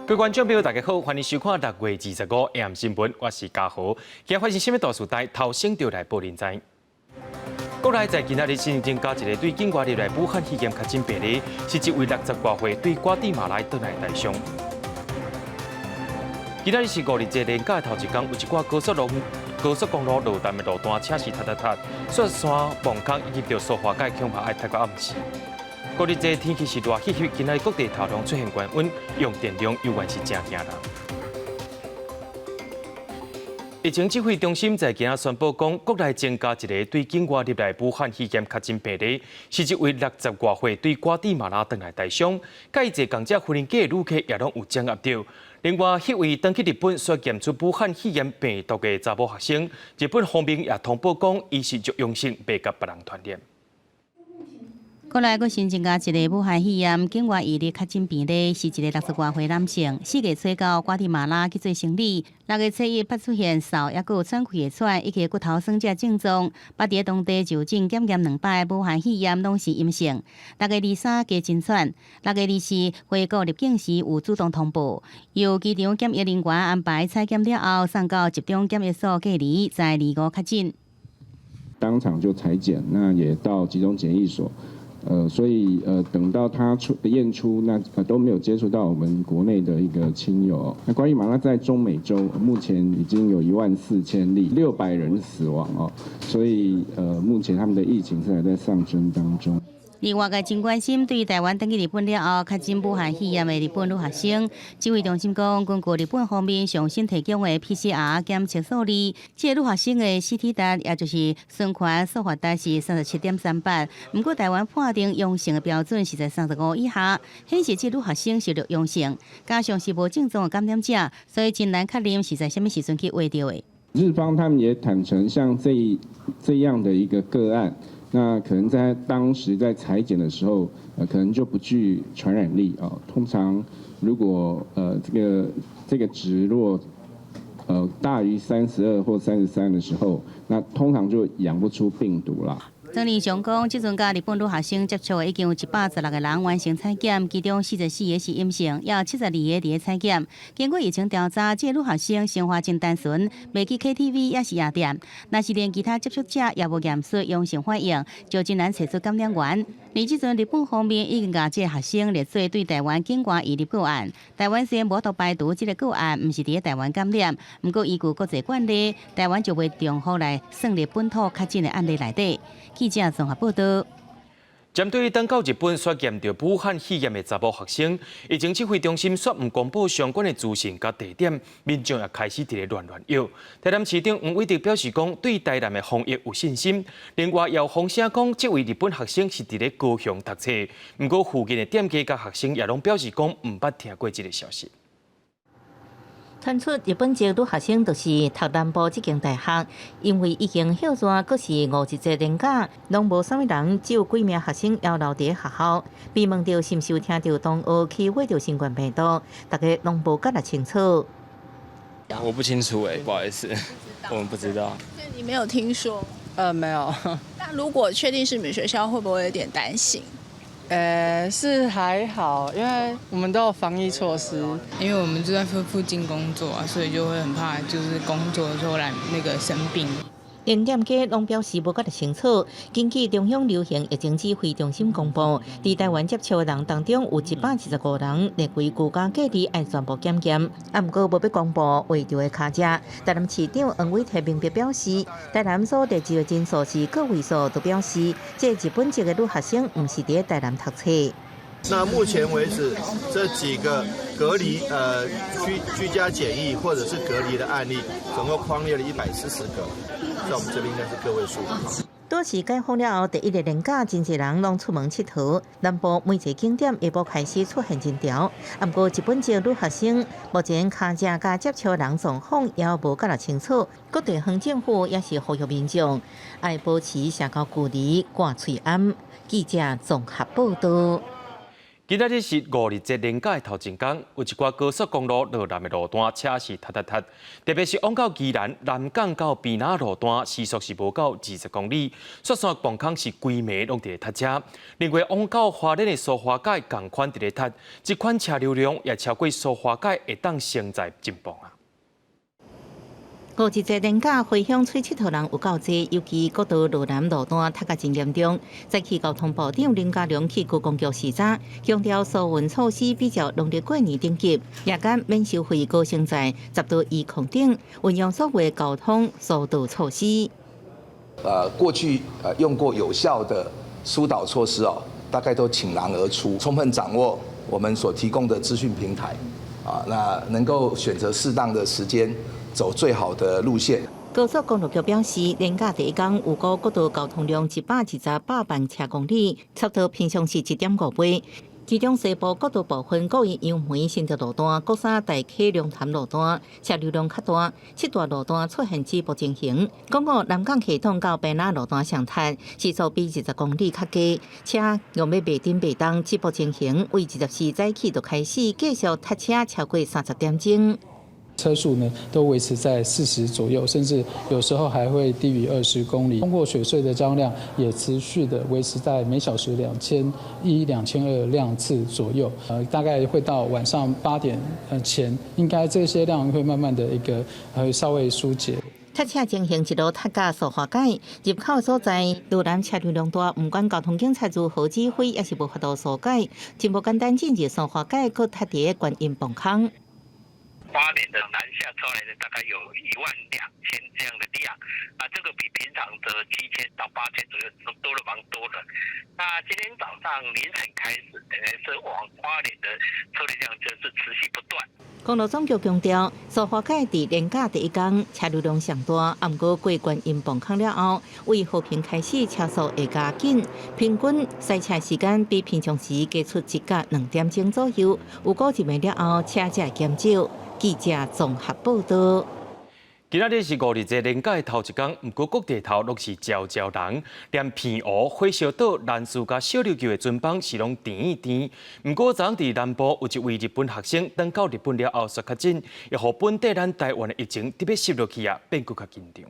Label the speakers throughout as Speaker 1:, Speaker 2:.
Speaker 1: 各位觀眾朋友，大家好，歡迎收看6月25 AM 新聞，我是嘉豪。今日發生啥物大事代，頭先就來報恁知。國內在今仔日新增加一个對境外入來武漢肺炎確診病例，是一位60外歲對瓜地馬拉轉來的台商。今仔日是五日節連假的頭一工，有一寡高速公路落單的路段車是塞塞塞，雪山望空以及著蘇花改恐怕愛塞到暗時。五日節天氣是熱翕翕，今仔日各地頭攏出現高溫，用電量猶原是誠驚人。疫情指揮中心在今仔宣布講，國內增加一个對境外入來武漢肺炎確診病例，是一位60外歲對瓜地馬拉轉來台商，佮伊坐仝隻飛機的旅客也攏有掌握著。另外，彼位轉去日本煞檢出武漢肺炎病毒的查某學生，日本方面也通報講，伊是陽性，袂共別人傳染。
Speaker 2: 國內閣新增加一个武漢肺炎境外移入確診病例，是一个60外歲男性，4月初到瓜地馬拉去做生理，6月初一捌出現嗽，抑閣有喘氣的喘，以及骨頭酸這症狀，捌佇當地就診檢驗兩擺武漢肺炎攏是陰性。6月23加真喘，6月24回國入境時有主動通報，由機場檢疫人員安排採檢了後，送到集中檢疫所隔離，在25確診。
Speaker 3: 當場就採檢，那也到集中檢疫所。所以等到他出驗出，那都沒有接觸到我們國內的一個親友。那瓜地馬拉在中美洲目前已經有14,000例，600人死亡哦。所以目前他們的疫情是還在上升當中。
Speaker 2: 另外，外界真關心對台灣轉去日本了後確診武漢肺炎的日本女學生，指揮中心講，根據日本方面上新提供的 PCR 檢測數字，這个女學生的 CT 值，也就是循環速發值是37.38，毋過台灣判定陽性的標準是在35以下，顯示這女學生是略陽性，加上是無症狀的感染者，所以真難確認是在啥物時陣去秽著的。
Speaker 3: 日方他們也坦承，像這樣的一個個案，那可能在當時在採檢的時候，可能就不具傳染力啊。通常如果這個值若大於32或33的時候，那通常就養不出病毒啦。
Speaker 2: 曾仁祥講，這陣佮日本女學生接觸的已經有116個人完成採檢，其中44個是陰性，猶有72個佇咧採檢。經過疫情調查，這个女學生生活真單純，袂去 KTV 抑是夜店，若是連其他接觸者也無驗出陽性反應，就真難揣出感染源。而這陣日本方面已經共這个學生列做對台灣境外移入個案。台灣雖然無法度排除這个個案毋是佇咧台灣感染，毋過依據國際慣例，台灣就袂重複來算入本土確診的案例內底。記者綜合報道。
Speaker 1: 針對轉到日本煞驗著武漢肺炎的查某學生，疫情指揮中心煞毋公布相關的資訊佮地點，民眾也開始佇咧亂亂轎。台南市長黃偉哲表示講，對台南的防疫有信心。另外，也有風聲講，這位日本學生是佇咧高雄讀冊，毋過附近的店家佮學生也攏表示講，毋捌聽過這个消息。
Speaker 4: 傳出日本籍女學生就是讀南部這間大學，因為已經歇熱，閣是五一節連假，攏無啥物人，只有幾名學生猶留佇學校。被問著是毋是有聽著同學去秽著新冠病毒，大家攏無遮爾清楚。
Speaker 5: 我不清楚欸，不好意思，我們不知道。
Speaker 6: 所以你沒有聽說？
Speaker 7: 沒有。
Speaker 6: 那如果確定是你們學校，會不會有點擔心？
Speaker 7: 是還好，因為我們都有防疫措施。
Speaker 8: 因為我們就在附近工作啊，所以就會很怕，就是工作的時候來那個生病。
Speaker 4: 連店家攏表示無遮爾清楚。根據中央流行疫情指揮中心公布，佇台灣接觸的人當中，有175人列為居家隔離，愛全部檢驗。啊，毋過無欲公布秽著的跤跡。台南市長黃偉哲明白表示，台南所列示的人數是個位數，就表示這日本籍的女學生毋是佇台南讀冊。
Speaker 9: 那目前為止，這幾個隔離居家檢疫或者是隔離的案例，總共匡列了140個，在我們這邊應該是個位數。
Speaker 4: 都市解封了後，第一个連假，真濟人攏出門𨑨迌。南部每一个景點下晡開始出現人潮，啊，毋過日本籍女學生目前跤跡佮接觸人狀況猶無遮爾清楚。各地方政府也是呼籲民眾愛保持社交距離、掛喙罨。記者綜合報道。
Speaker 1: 今仔日是五日節連假的頭前工，有一寡高速公路落南的路段車是塞塞塞，特別是往到宜蘭南港到坪林路段，時速是無夠20公里，雪山磅空是規暝攏佇咧塞車。另外，往到花蓮的蘇花改仝款佇咧塞，這款車流量也超過蘇花改會當承載進步啊。
Speaker 4: 五日節連假回鄉揣𨑨迌人有夠濟，尤其國道羅南路段塞甲真嚴重。早起交通部長林佳龍去觀光局視察，強調疏運措施比照農曆過年等級，夜間免收費高承載，10到移空頂，運用所謂交通疏導措施。
Speaker 10: 過去用過有效的疏導措施哦，大概都傾囊而出，充分掌握我們所提供的資訊平台，啊，那能夠選擇適當的時間。走最好的路線。
Speaker 4: 高速公路局表示，連假第一工預估國道交通量128萬車公里，差不多平常時1.5倍。其中西部國道部分，國一楊梅新竹路段、國三大溪龍潭路段車流量較大，七大路段出現止步情形。講過南港系統到坪林路段上塞，時速比20公里較低，車用欲袂振袂動止步情形，為24早起就開始繼續塞車超過30點鐘。
Speaker 11: 車速呢都維持在40左右，甚至有時候還會低於20公里。通過雪隧的交通量也持續的維持在每小時2100、2200輛次左右。大概會到晚上8點前，應該這些量會慢慢的一個會稍微疏解。
Speaker 4: 塞車情形一路塞到蘇花改入口所在，路南車流量大，毋管交通警察如何指揮，也是無法度疏解，真無簡單進入蘇花改，閣塞佇觀音磅空。
Speaker 12: 花蓮的南下出來的大概有12000這樣的量，啊，這個比平常的7000到8000左右都多了蠻多的。那今天早上凌晨開始，等於是往花蓮的車流量就是持續不斷。
Speaker 4: 公路總局強調，蘇花改佇連假第一工車流量上大，毋過過觀音磅空了後，為和平開始車速會加緊，平均塞車時間比平常時加出1到2點鐘左右。有估一暝了後，車才會減少。記者綜合報道。
Speaker 1: 今仔日是五日節連假的頭一工，毋過各地頭攏是焦焦人，連澎湖、火燒島、蘭嶼佮小琉球的船班是攏甜甜。毋過昨昏佇南部有一位日本學生，轉到日本了後煞確診，予本底咱台灣的疫情特別穡落去啊，變閣較緊張。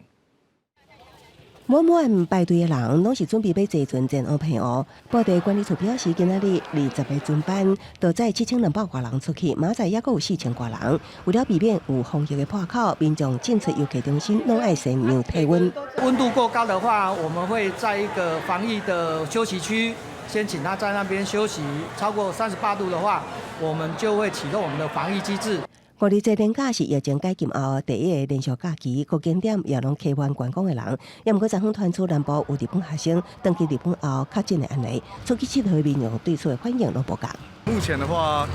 Speaker 13: 滿滿排隊的人，攏是準備欲坐船前往澎湖。泊地管理處表示，今仔日20個船班，就載7200外人出去，明仔載猶閣有4000外人。為了避免有防疫的破口，民眾進出遊客中心攏愛先量體溫。
Speaker 14: 溫度過高的話，我們會在一個防疫的休息區，先請他在那邊休息。超過38度的話，我們就會啟動我們的防疫機制。
Speaker 13: 五日節連假是疫情解禁後第一個連續假期，各景點也攏客滿觀光的人。也毋過昨昏傳出南部有日本學生轉去日本後確診的案例，出去𨑨迌的民眾對此的反應攏無仝。
Speaker 15: 目前的話，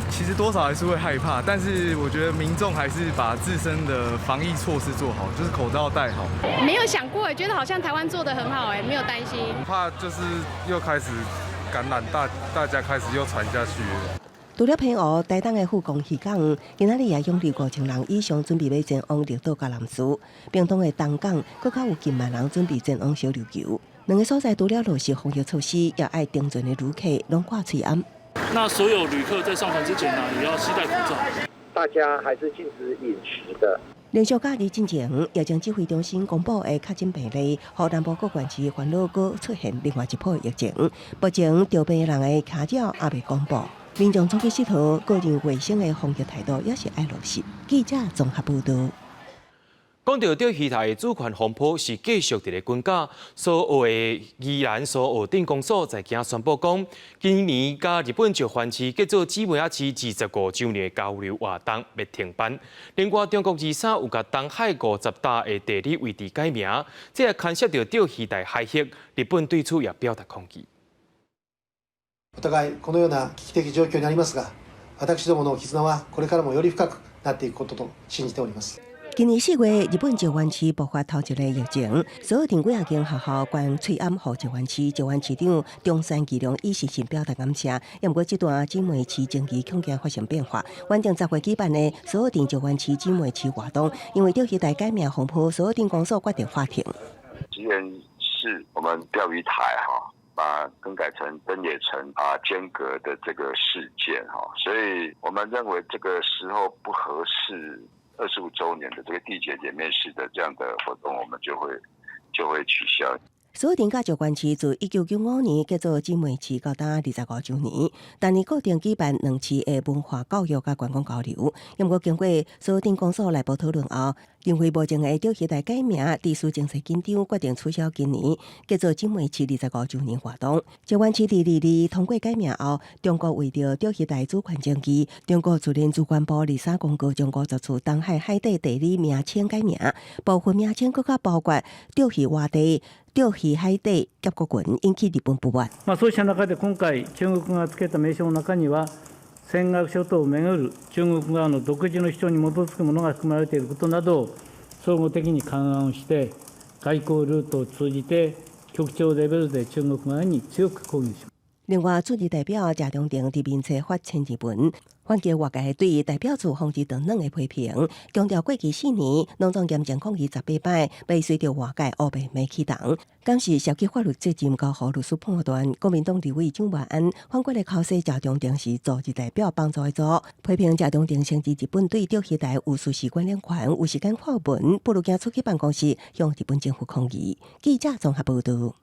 Speaker 15: 其實多少還是會害怕，但是我覺得民眾還是把自身的防疫措施做好，就是口罩戴好。
Speaker 16: 沒有想過，覺得好像台灣做得很好，哎，沒有擔心。
Speaker 15: 怕就是又開始感染，大家開始又傳下去。
Speaker 13: 除了澎湖、台東的富岡漁港，今仔日也湧入5000人以上，準備欲前往綠島佮南勢。屏東的東港，閣較有近萬人準備前往小琉球。兩个所在除了落實防疫措施，也愛登船的旅客攏掛喙罨。
Speaker 17: 那所有旅客在上船之前呢，也要攜帶口罩。
Speaker 18: 大家還是禁止飲食的。
Speaker 13: 連續假日進前，疫情指揮中心公布的確診病例，予南部各縣市煩惱，閣出現另外一波疫情。目前著病人的卡照猶未公布。民眾出去𨑨迌，個人衛生的防疫態度也是愛落實。記者綜合報道。
Speaker 1: 講到釣魚台的主權風波是繼續佇咧滾絞，蘇澳的宜蘭蘇澳鎮公所在今宣布講，今年佮日本石垣市結做姊妹仔市25週年的交流活動欲停辦。另外，中國23有共東海50搭的地理位置改名，這也牽涉到釣魚台海域，日本對此也表達抗議。
Speaker 19: お互いこのような危機的状況にありますが、私どもの絆はこれからもより深くなっていくことと信じております。
Speaker 13: 今年4月，日本石垣市爆發頭一例疫情，蘇澳鎮幾仔間學校捐喙罨予石垣市，石垣市長中山義隆以信心表達感謝。也毋過，這段姊妹市情誼恐驚發生變化。原定10月舉辦的蘇澳鎮石垣市姊妹市活動，因為釣魚台改名風波，蘇澳鎮公所決定喊停。
Speaker 20: 既然是我們釣魚台哈。把更改成登野城啊間隔的這個事件哈，所以我們認為這個時候不合適25週年的這個締結檢閱式的這樣的活動，我們就會取消。
Speaker 13: 鎖定佮石垣市自1995年結做姊妹市到今25週年，逐年固定舉辦兩市的文化教育佮觀光交流。毋過經過鎖定公所內部討論後，認為無前會釣魚台改名，地區情勢緊張，決定取消今年結做姊妹市25週年活動。石垣市佇二二通過改名後，中國為著釣魚台主權爭議，中國自然資源部23公告將50處東海海底地理名稱改名，部分名稱閣較包括釣魚窪地、釣魚海底峽谷群，引起日本不滿。
Speaker 21: まあそうした中で今回中國が付けた名稱の中には、尖閣諸島をめぐる中國側の獨自の主張に基づくものが含まれていることなどを総合的に勘案をして、外交ルートを通じて局長レベルで中國側に強く抗議します。
Speaker 13: 另外，駐日代表謝長廷佇面冊發千字文，反擊外界對代表處封置斷軟的批評，強調過去4年攏總嚴正抗議18擺，袂隨著外界烏白罵起動，敢是涉及法律責任交予律師判斷。國民黨立委蔣萬安反過來剾洗謝長廷是駐日代表幫助的組，批評謝長廷聲稱日本對釣魚台有事實管轄權，有時間發文，不如行出去辦公室向日本政府抗議。記者綜合報導。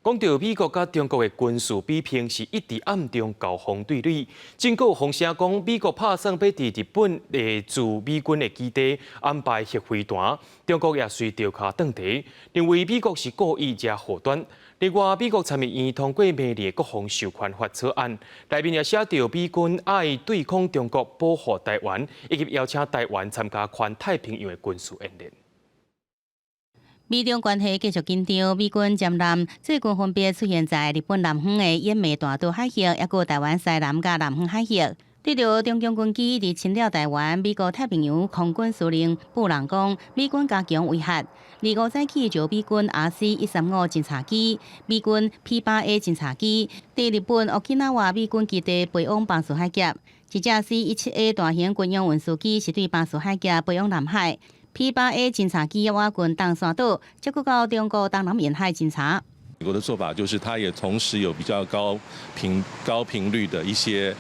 Speaker 1: 講到美國佮中國的軍事比拼是一直暗中交鋒對壘，真閣有風聲講美國拍算欲佇日本的駐美軍的基地安排核飛彈，中國也隨著跤轉軚，認為美國是故意惹禍端。另外，美國參議院通過美麗的國防授權法草案，內面也寫著美軍愛對抗中國、保護台灣，以及邀請台灣參加環太平洋的軍事演練。
Speaker 2: 美中關係繼續緊張，美軍艦艦最近分別出現在日本南方的奄美大島海域，抑閣台灣西南佮南方海域。對著中共軍機一直侵擾台灣，美國太平洋空軍司令布朗講，美軍加強威嚇。25早起就美軍 RC-135偵察機、美軍 P-8A 偵察機，佇日本沖繩美軍基地飛往巴士海峽。一隻 C-17A 大型軍用運輸機是對巴士海峽飛往南海。P-8A 偵察機倚近東沙島，則閣到中國東南沿海偵察。
Speaker 22: 美國的做法就是，它也同時有比較高頻率的一些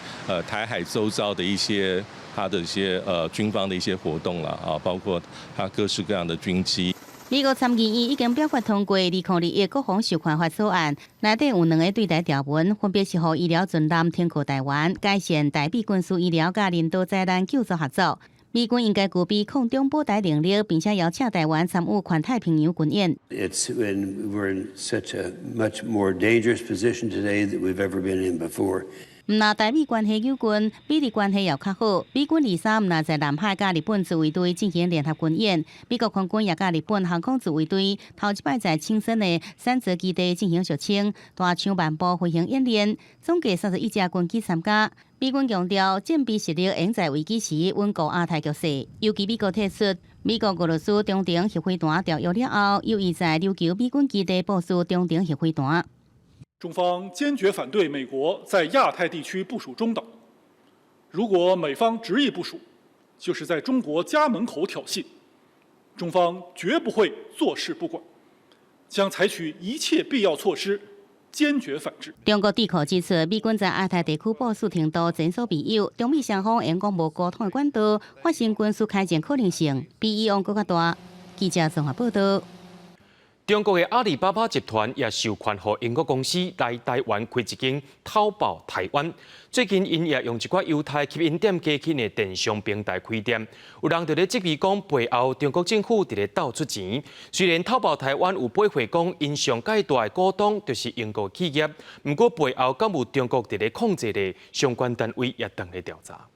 Speaker 22: 台海周遭的一些它的一些軍方的一些活動了啊，包括它各式各樣的軍機。
Speaker 2: 美國參議院已經表決通過2021國防授權法草案，內底有兩个對台條文，分別是予醫療船艦停靠台灣，改善台美軍事醫療佮人道災難救助合作。美軍應該具備抗中保台能力，並且邀請台灣參與環太平洋軍演。
Speaker 23: We're in such a much more dangerous position today than we've ever been in before.
Speaker 2: 毋但台美關係友軍，美日關係也較好。美軍23毋但在南海佮日本自衛隊進行聯合軍演，美國空軍也佮日本航空自衛隊頭一擺在青森的三澤基地進行俗稱大象漫步飛行演練，總計31架軍機參加。美軍強調，戰備實力應在危機時穩固亞太局勢。尤其美國提出，美國俄羅斯中程核飛彈條約了後，有意在琉球美軍基地部署中程核飛彈。
Speaker 17: 中方堅決反對美國在亞太地區部署中導。如果美方執意部署，就是在中國家門口挑釁，中方絕不會坐視不管，將採取一切必要措施，堅決反制。
Speaker 2: 中國智庫指出，美軍在亞太地區部署程度前所未有，中美雙方會講無溝通的管道，發生軍事開戰可能性比以往閣較大。記者綜合報道。
Speaker 1: 中國的阿里巴巴集團也授權予英國公司來台灣開一間淘寶台灣。最近，𪜶也用一寡猶太吸引店家去的電商平台開店。有人就咧質疑講，背後中國政府佇咧鬥出錢。雖然淘寶台灣有回應講，𪜶上蓋大的股東就是英國企業，毋過背後敢有中國佇咧控制的相關單位也正咧調查。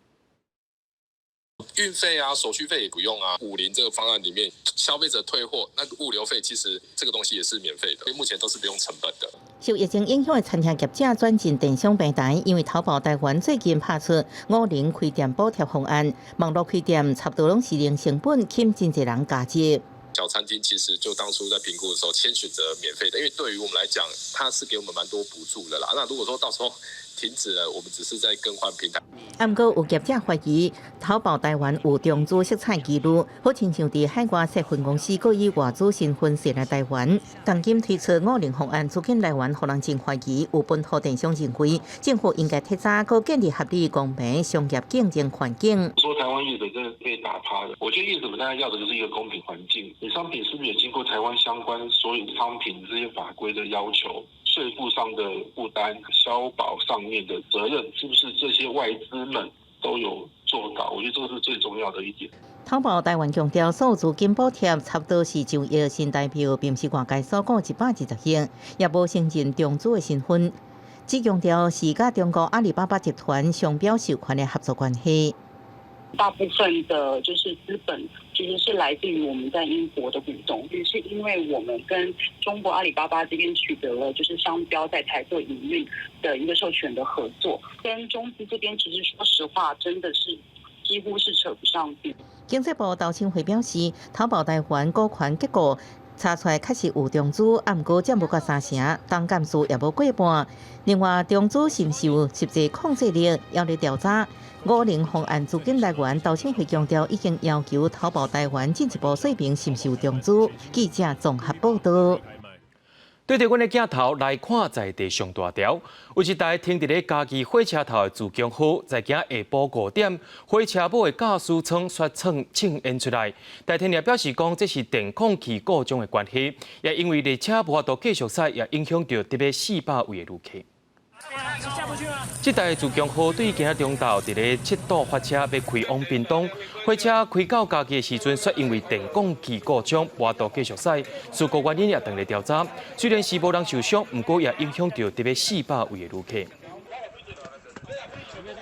Speaker 24: 運費啊，手續費也不用啊。50這個方案裡面，消費者退貨那個物流費，其實這個東西也是免費的，所以目前都是不用成本的。
Speaker 4: 受疫情影響的餐廳業者轉進電商平台，因為淘寶台灣最近拍出50開店補貼方案，網路開店差不多攏是零成本，吸真濟人加入。
Speaker 24: 小餐廳其實就當初在評估的時候，先選擇免費的，因為對於我們來講，它是給我們蠻多補助的啦。那如果說到時候停止了，我們只是在更換平台。
Speaker 4: 毋過有業者懷疑，淘寶台灣有中資色彩記錄，好親像佇海外設分公司，閣以外資身份設來台灣。當今推出五零方案，資金來源，予人真懷疑。有本土電商認為，政府應該提早閣建立合理公平商業競爭環境。
Speaker 3: 說台灣業者真的被打趴了，我覺得業者們大家要的就是一個公平環境。你商品是不是也經過台灣相關所有商品這些法規的要求？稅負上的負擔、消保上面的責任，是不是這些外資們都有做到？我覺得這個是最重要的一點。
Speaker 4: 淘寶台灣強調，所有資金補貼差不多是上億新台幣，並毋是外界所講120億，也無承認中資的身份，只強調是佮中國阿里巴巴集團商標授權的合作關係。
Speaker 5: 大部分的就是資本其實是來自於我們在英國的股東，也是因為我們跟中國阿里巴巴這邊取得了就是商標在台做營運的一個授權的合作，跟中資這邊其實說實話真的是幾乎是扯不上邊。
Speaker 4: 經濟部投審會表示，淘寶台灣股權結構查出來確實有中資，毋過佔無到三成，董監事也無過半。另外，中資是毋是有實際控制力，猶咧調查。五零方案資金來源，投審會強調已經要求淘寶台灣進一步說明是毋是有中資。記者綜合報道。
Speaker 1: 對著阮的鏡頭來看，在地上大條，有一台停佇咧嘉義火車頭的自強號，在今下晡5點，火車尾的駕駛艙煞竄青煙出來。台鐵也表示講，這是電控器故障的關係，也因為列車無法度繼續駛，也影響著特別400位的旅客。這台自強號對今仔中晝佇咧七堵發車，欲開往屏東。火車開到嘉義的時陣，煞因為電控器故障，無法度繼續駛。事故原因也正咧調查。雖然是無人受傷，毋過也影響著特別400位的旅客。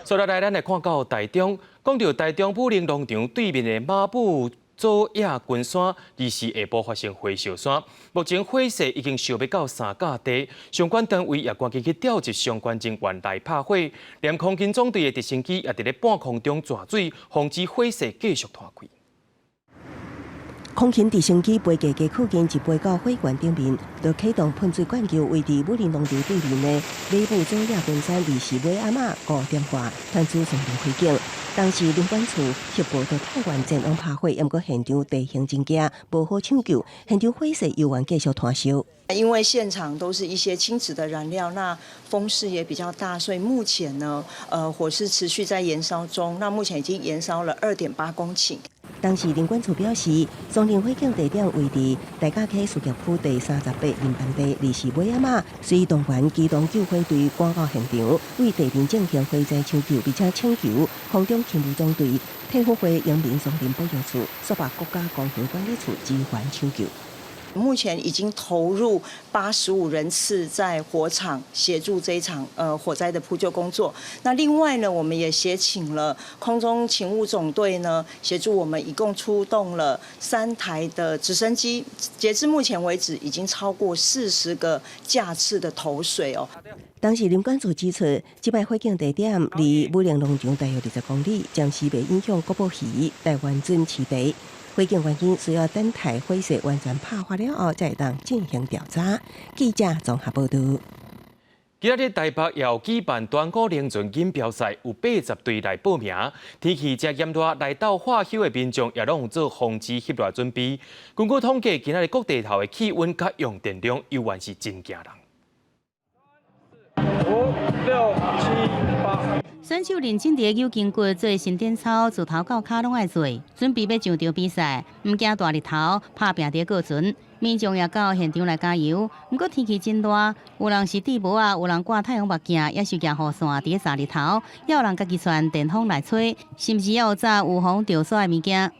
Speaker 1: 接落來，咱來看到台中，講著台中武陵農場對面的馬武祖野群山，24下晡發生火燒山，目前火勢已經燒欲到三甲地，相關單位也趕緊去調集相關人員來拍火，連空勤總隊的直升機也佇咧半空中湠水，防止火勢繼續拖開。
Speaker 13: 空勤直升機飛過街附近，一飛到火源頂面，就啟動噴水灌救，位佇武陵農場對面的馬武祖野群山，24尾暗仔5點外，傳出松林火警。當時林管處協報到太原前往拍火，毋過現場地形真驚，無好搶救，現場火勢猶原繼續湠燒。
Speaker 6: 因為現場都是一些輕質的燃料，那風勢也比較大，所以目前呢，火勢持續在延燒中。那目前已經延燒了2.8公頃。
Speaker 13: 當時林管處表示，松林火警地點位佇大甲溪事業區第38林班地24尾仔馬，隨動員機動救火隊趕到現場，對地面進行火災搶救，並且請求空中勤務總隊、退輔會陽明松林保育處、蘇北國家公園管理處支援搶救。
Speaker 6: 目前已經投入85人次在火場協助這一場火災的撲救工作。那另外呢，我們也協請了空中勤務總隊呢，協助我們一共出動了3台的直升機。截至目前為止，已經超過40個架次的投水哦。
Speaker 13: 當時林管處指出，這擺火警地點離武陵農場大約20公里，暫時袂影響國寶魚、台灣鱒棲地。火警原因需要等待火勢完全拍發了後，才會當進行調查。記者綜合報道。
Speaker 1: 今日台北有舉辦端午龍船錦標賽，有80隊來報名。天氣真炎熱，來鬥喝溼的民眾也攏有做防止翕熱準備。根據統計，今仔日各地頭的氣溫佮用電量猶原是真驚人。
Speaker 7: 五六七八。
Speaker 2: 選手認真佇扭筋骨做伸展操，自頭到跤攏愛做，準備欲上場比賽，毋驚大日頭拍拚佇過船。民眾也到現場來加油。毋過天氣真熱，有人是戴帽仔，有人掛太陽目鏡，抑是舉雨傘佇咧曬日頭，也有人家己傳電風來吹，甚至也有紮預防著暑的物件。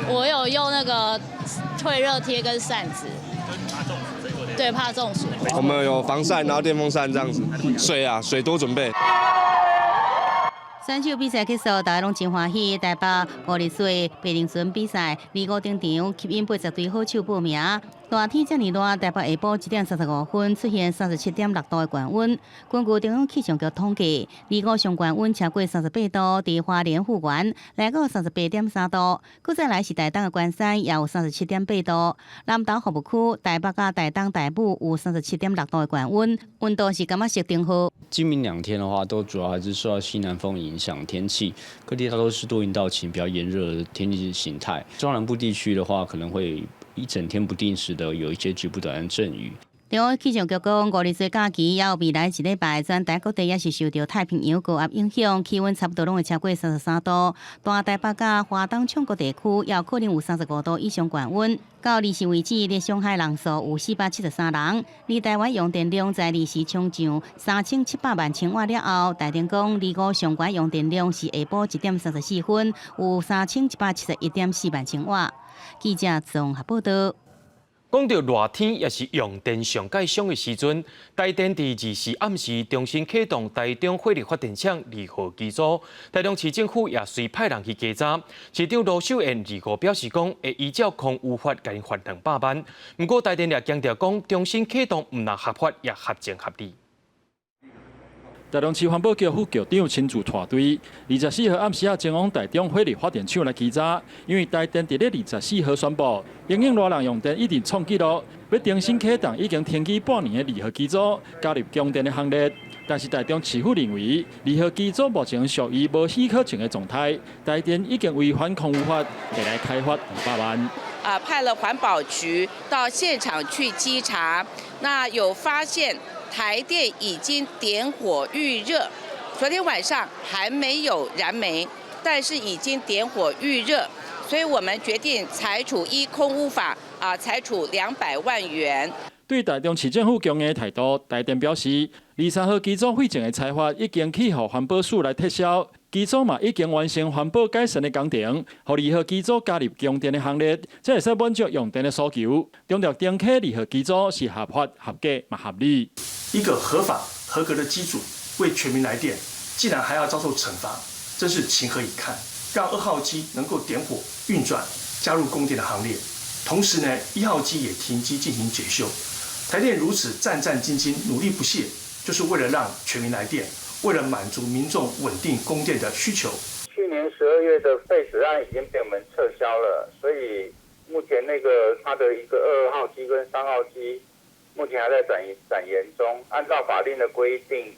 Speaker 25: 我有用那個退熱貼跟扇子。對，怕中暑。
Speaker 26: 我們有防曬，然後電風扇這樣子。水啊，水多準備。
Speaker 2: 選手比賽結束，大家攏真歡喜。台北五日水白龍船比賽，二五登場，吸引80隊好手報名。熱天遮爾熱，台北下晡1點35分出現37.6度的高溫。根據中央氣象局統計，二五上懸溫超過38度，佇花蓮富源來到38.3度。閣再來是台東的關山也有37.8度，南投服務區、台北佮台東大武有37.6度的高溫，溫度是感覺設定好。
Speaker 8: 今明兩天的話，都主要還是受到西南風影響，天氣各地大多是多雲到晴，比較炎熱的天氣形態。中南部地區的話，可能會一整天不定時的有一些局部短暫陣雨。
Speaker 2: 中央氣象局講，五日節假期猶有未來一禮拜，全台各地也是受著太平洋高壓影響，氣溫差不多攏會超過33度。大台北佮花東衝谷地區也有可能有35度以上高溫。到二時為止，佇上海人數有473人。而台灣用電量在二時衝上3700萬千瓦了後，台電講二五上懸用電量是下晡1點34分，有3171.4萬千瓦。記者綜合報道。
Speaker 1: 講到熱天，也是用電上蓋傷的時陣，台電佇24暗時重新啟動台中火力發電廠二號機組，台中市政府也隨派人去稽查。市長盧秀燕二五表示講，會依照空污法共𪜶罰200萬。毋過台電也強調講，重新啟動毋但合法，也合情合理。
Speaker 9: 台中市環保局副局長親自帶隊，24號暗時仔前往台中火力發電廠來稽查，因為台電佇咧24號宣布，因應熱人用電已經創紀錄，欲重新啟動已經停機半年的二號機組，加入供電的行列。但是台中市府認為，二號機組目前屬於無許可證的狀態，台電已經違反空污法，會來開罰200萬。
Speaker 10: 啊，派了環保局到現場去稽查，那有發現台電已經點火預熱，昨天晚上還沒有燃煤，但是已經點火預熱，所以我們決定裁處依空污法啊，裁處200萬元。
Speaker 9: 對台中市政府強硬態度，台電表示，23號機組廢證的裁罰已經去予環保署來撤銷，機組嘛已經完成環保改善的工程，予二號機組加入供電的行列，才會使滿足用電的需求。強調重啟二號機組是合法、合格、嘛合理。
Speaker 11: 一個合法合格的機組為全民來電，竟然還要遭受懲罰，真是情何以堪！讓二號機能夠點火運轉，加入供電的行列，同時呢，1號機也停機進行檢修。台電如此戰戰兢兢、努力不懈，就是為了讓全民來電，為了滿足民眾穩定供電的需求。
Speaker 12: 去年12月的廢止案已經被我們撤銷了，所以目前那個它的一個2號機跟3號機，目前還在展延中。按照法令的規定，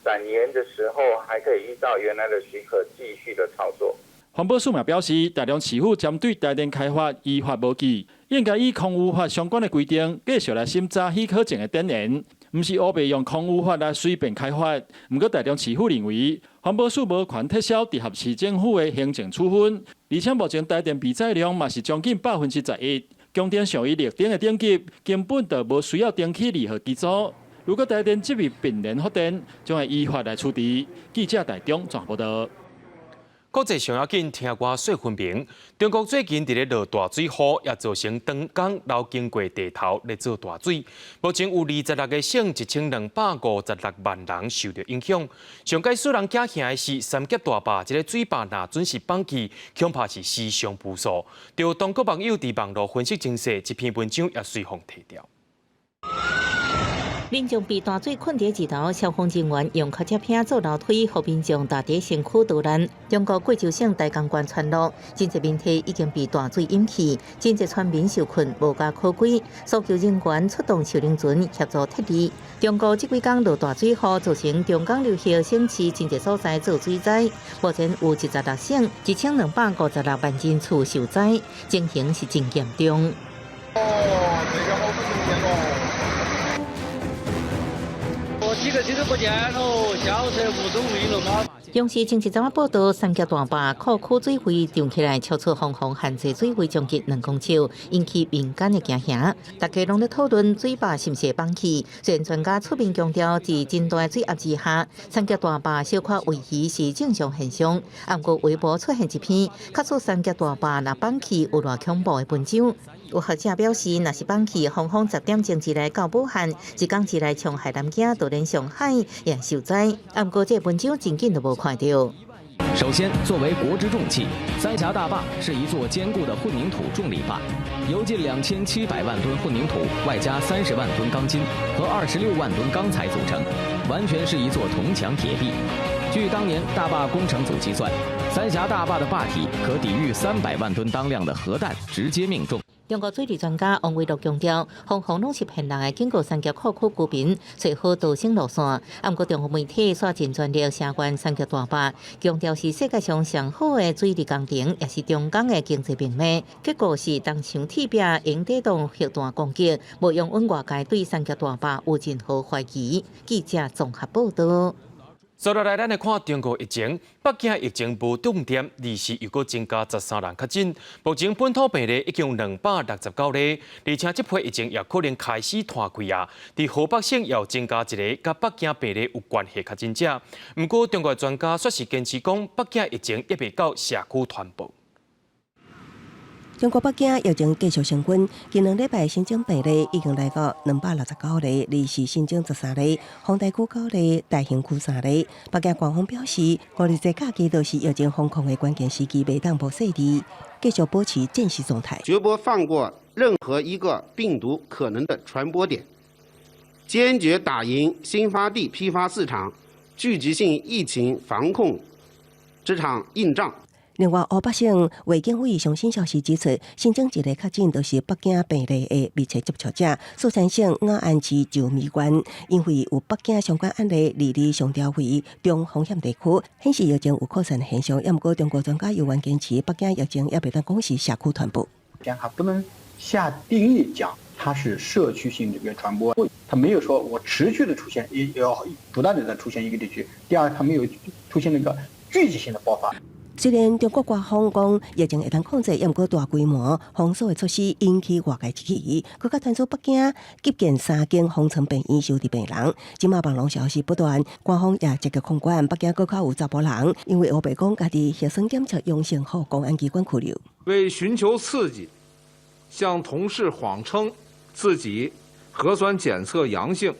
Speaker 12: 展延的時候還可以依照原來的許可繼續的操作。
Speaker 9: 環保署嘛表示，台中市府針對台電開罰於法無據，應該以空污法相關的規定，繼續來審查許可證的展延，毋是烏白用空污法來隨便開罰。毋過台中市府認為，環保署無權撤銷直轄市政府的行政處分，而且目前台電備載量嘛是將近11%，供電屬於劣等的等級，根本就無需要重啟二號機組。如果台電執意並聯發電，將會依法來處置。記者台中綜合報導。
Speaker 1: 國際上要緊，聽歌說分明。中國最近佇咧落大水雨，也造成長江流經過地頭咧做大水。目前有26個省1256萬人受著影響。上蓋使人驚嚇的是三峽大壩，這个水壩若準時放棄，恐怕是死傷無數。就中國網友佇網路分析情勢，這篇文章也隨風提掉。
Speaker 4: 民眾被大水困佇二樓，消防人員用卡車片做樓梯，予民眾踏佇身軀逃難。中國貴州省台江縣全路，真濟民宅已經被大水淹去，真濟村民受困，無家可歸。搜救人員出動秀靈船協助撤離。中國這幾工落大水雨，造成長江流域省市真濟所在做水災。目前有26省1256萬人次受災，情形是真嚴重。
Speaker 7: 哦，這個好不容易哦。幾個車都不見咯，小車無所謂了嘛。
Speaker 4: 央視前一陣仔報道，三峽大壩庫區水位漲起來，超出防洪限制水位將近2公尺，引起民間的驚嚇。大家攏咧討論水壩是毋是會崩去。雖然專家出面強調，佇真大水壓之下，三峽大壩小可位移是正常現象。毋過微博出現一篇，確說三峽大壩若崩去有偌恐怖的文章。有學者表示，若是崩去，雙方10點鐘之內到武漢，一工之內從海南機到連上海也受災。毋過這个文章真緊就無看著。
Speaker 14: 首先，作為國之重器，三峽大壩是一座堅固的混凝土重力壩，由近2700萬噸混凝土外加30萬噸鋼筋和26萬噸鋼材組成，完全是一座銅牆鐵壁。據當年大壩工程組計算，三峽大壩的壩體可抵禦300萬噸當量的核彈直接命中。
Speaker 4: 中國水利專家王維洛強調，防洪攏是騙人的，警告三峽庫區居民揣好逃生路線。啊，毋過中國媒體煞盡全力聲援三峽大壩，強調是世界上上好的水利工程，也是中共的經濟命脈。結果是銅牆鐵壁用抵擋核彈攻擊，無容允外界對三峽大壩有任何懷疑。記者綜合報道。
Speaker 1: 接落來，咱來看中國疫情。北京疫情無斷點，二四又閣增加13人確診。目前本土病例已經有269例，而且這波疫情也可能開始湠開啊。佇河北省又增加一个佮北京病例有關係確診者。毋過中國專家煞是堅持講，北京疫情猶未到社區傳播。
Speaker 13: 中國北京疫情繼續升溫，近2禮拜新增病例已經來到269例，二四新增13例，豐台區9例，大興區3例。北京官方表示，五日節假期都是疫情防控的關鍵時期，袂當無細膩，繼續保持戰時狀態。
Speaker 15: 絕不放過任何一個病毒可能的傳播點，堅決打贏新發地批發市場聚集性疫情防控這場硬仗。
Speaker 13: 另外，湖北省衛健委上新消息指出，新增一個確診，就是北京病例的密切接觸者，四川省雅安市周米縣，因為有北京相關案例，列入上調為中風險地區，顯示疫情有擴散的現象。毋過，中國專家猶原堅持，北京疫情猶袂當講是社區傳播。
Speaker 17: 還不能下定義講它是社區性這個傳播，它沒有說我持續的出現，也要不斷的在出現一個地區。第二，它沒有出現那個聚集性的爆發。
Speaker 13: 雖然中國官方講疫情會當控制，毋過大規模封鎖的措施引起外界質疑。閣較傳出北京急建三間方艙病院收治病人，這馬網路消息不斷，官方也積極控管。北京閣較有查埔人，因為烏白講家己核酸檢測陽性予公安機關拘留。
Speaker 16: 為尋求刺激，向同事謊稱自己核酸檢測陽性，